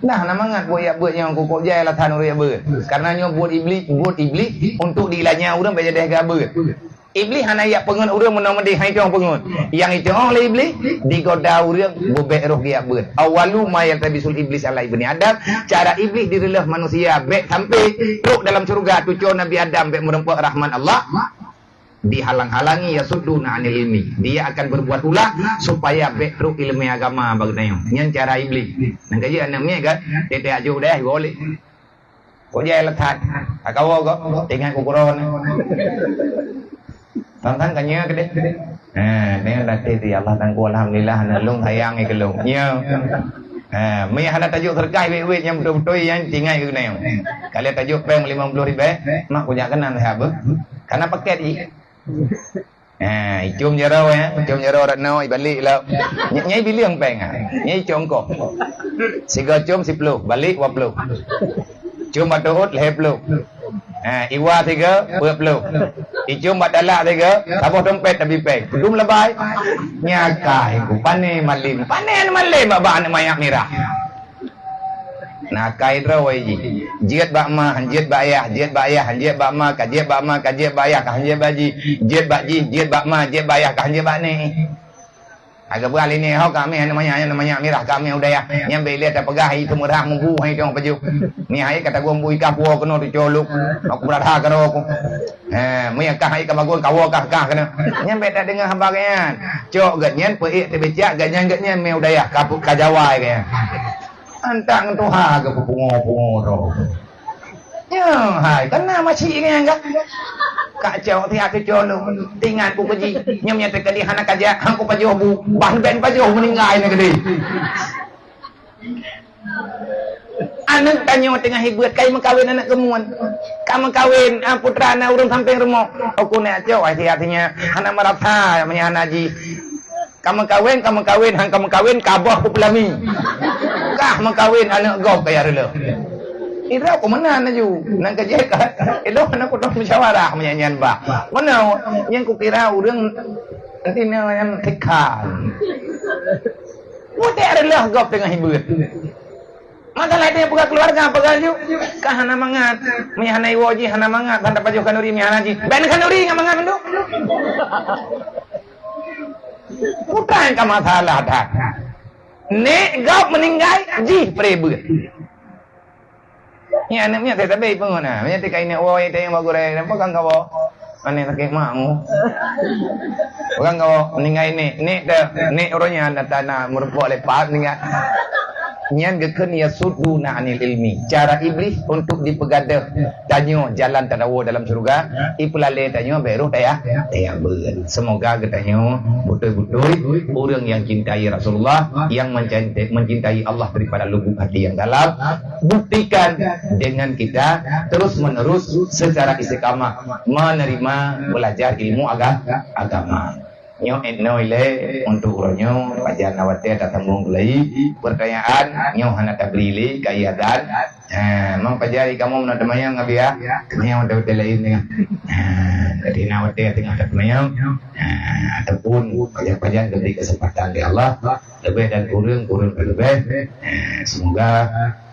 Nah, nama ngat buat yak buat nyang kukok jai lah than urang yak buat. Karena nyoe buat iblis, buat iblis untuk dilanya urang bejadeh gabut. Iblih hana yak peungeut ureuëng meunoe meudeh hai cong peungeut. Nyang icong lé Iblih digoda ureuëng beubek roh geujak beuet. Awalu ma yaltabisul iblis ala ibni Adam, cara Iblih direuleuh manusia bek sampai trok dalam syurga tuco Nabi Adam bek meureumpok rahmat Allah. Dihalang-halangi yasudduna anil ilmi. Dia akan berbuat ulah supaya bek trok ilmu agama bak geutanyoe. Nyan cara Iblih. Nang kaji aneuk miet kan, tete ajuk deh boleh. Kok jai lekat. Akawo kok, ingat ku kuro ni. Tantang kanya kedeh. Ha, ni dah di Allah tangku alhamdulillah na lung sayang ke lung. Ya. Ha, mi hana tajuk serkai wit-wit yang betul-betul yang tinggai ke kena. Kalau tajuk peng lima puluh ribu, mak punya kenang siapa? Karena paket ji. Ha, icum jaroe ya, icum jaroe rat nyoe balik lah. Nyai bileng peng ah. Nyai congkoh. Siga cum siploh, balik dua puluh. Cum bak tuut lhèe ploh. Ha, iwa siga dua puluh. Icum bak talak siga, saboh dompet tapi peng. Dum labai. Nyakai ku pane malim. Pane malim bak aneuk manyak mirah. Nah, kai droe ji. Jeuet bak ma, jeuet bak yah, jeuet bak yah, jeuet bak ma, ka jeuet bak ma, ka jeuet bak yah, ka jeuet bak ji, jeuet bak ji, jeuet bak ma, jeuet bak yah, ka jeuet bak ni. Agak beurali ni ho kami aneuk manyak, aneuk manyak mirah kami udah ya. Nyang bele tapeugah hai teumurah munggu hai tong pajoh. Ni hai kata gua mbu ikah puo keunoe tu colok. Aku beurada karo aku. Ha, meuiya kah hai ka bagun kawo kah kah keunoe. Nyang bek tak dengar haba nyan. Cok gak nyan peuék teubecak gak nyan gak nyan mé udah ya ka pu-, ka jawai gak nyan. Antak ngon tuha geupeupungô-pungô droe. Nyoe hai, kana macik ngieng gah. Kacau siat cuco lôn, tingat ku keji. Nyoe meunyo teukeudi hana kajak, hang ku pajoh bu, ban ben pajoh meuninggai na keudi. Aneuk tanyoe teungoh hibuet, kai meukawen aneuk keumuen. Ka meukawen, ah, putra na ureueng sampéng rumoh. Aku nak cok, ai siat nyan, hana meurasa meunyo hana ji. Ka meukawen, ka meukawen, han ka meukawen, ka boh peulami. Kah meukawen aneuk gob kaya reuloh. Idroe ku meunan laju. Nang ka jeuet ka, idroe aneuk ku dong musyawarah meunyan nyan bah. Meunan nyang ku kira ureueng nanti nyan tekan. Mutek reuloh gob teungoh hibuet. Masalah dia peugah keluarga, peugah ju. Kah hana mangat. Meunyo hana iwoe jih, hana mangat, hana pajoh khanuri, meunyo hana jih. Ban khanuri ngon mangat mandum. Putra ka masalah dah. Nek gob meuninggai, jih pré beuet. Ni aneuk miet saya tabe peungon na. Meunyo tika ineuk woe, tayang bak gurée, napa kang kawoe? Aneuk sakét mak mu. Orang kau meninggai nek, nek dah, nek orang yang dah tanah merumpok lepas meninggai. Nyan geukheun yasudduna anil ilmi. Cara iblis untuk dipeugadeuh tanyoe jalan tadawo dalam syurga, ipeulalé tanyoe bek roh dayah, dayah beuet. Semoga geutanyoe beutôi-beutôi ureueng yang cintai Rasulullah, yang mencintai, mencintai Allah daripada lubuk hati yang dalam. Buktikan dengan kita terus-menerus secara istiqamah menerima belajar ilmu aga-, agama. Nyoe enoi lé untuk uroe nyoe, pajan awate tatambong keulai. Pertanyaan nyoe hana tabri lé kaya dan. Ha, mang pajan kamoe meunan teumanyong ngabiah, teumanyong watèe-watèe laén nyoe. Ha, jadi na watèe teungoh teumanyong. Ha, ataupun pajan-pajan diberi kesempatan oleh Allah, lebih dan kurang, kurang dan lebih. Ha, semoga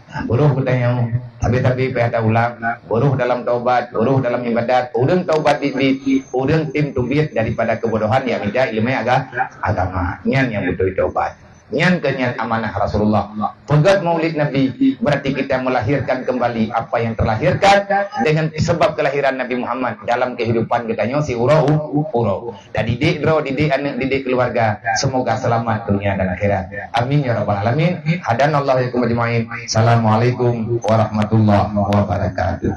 Nah, beurôh geutanyoe, tapi-tapi payah taulang, beurôh dalam taubat, beurôh dalam ibadat, ureueng taubat biet-biet, ureueng tem teubiet daripada keubodohan nyang mita ileumèe aga-, agama. Nyan nyang beutôi taubat. Nyan keuh nyan amanah Rasulullah. Peugét Maulid Nabi, berarti kita melahirkan kembali apa yang terlahirkan dengan sebab kelahiran Nabi Muhammad dalam kehidupan geutanyoe siuroe-uroe. Tadidik droe, didik aneuk, didik keluarga. Semoga selamat dunia dan akhirat. Amin ya rabbal alamin. Hadanallahu wa iyyakum ajmain. Assalamualaikum warahmatullahi wabarakatuh.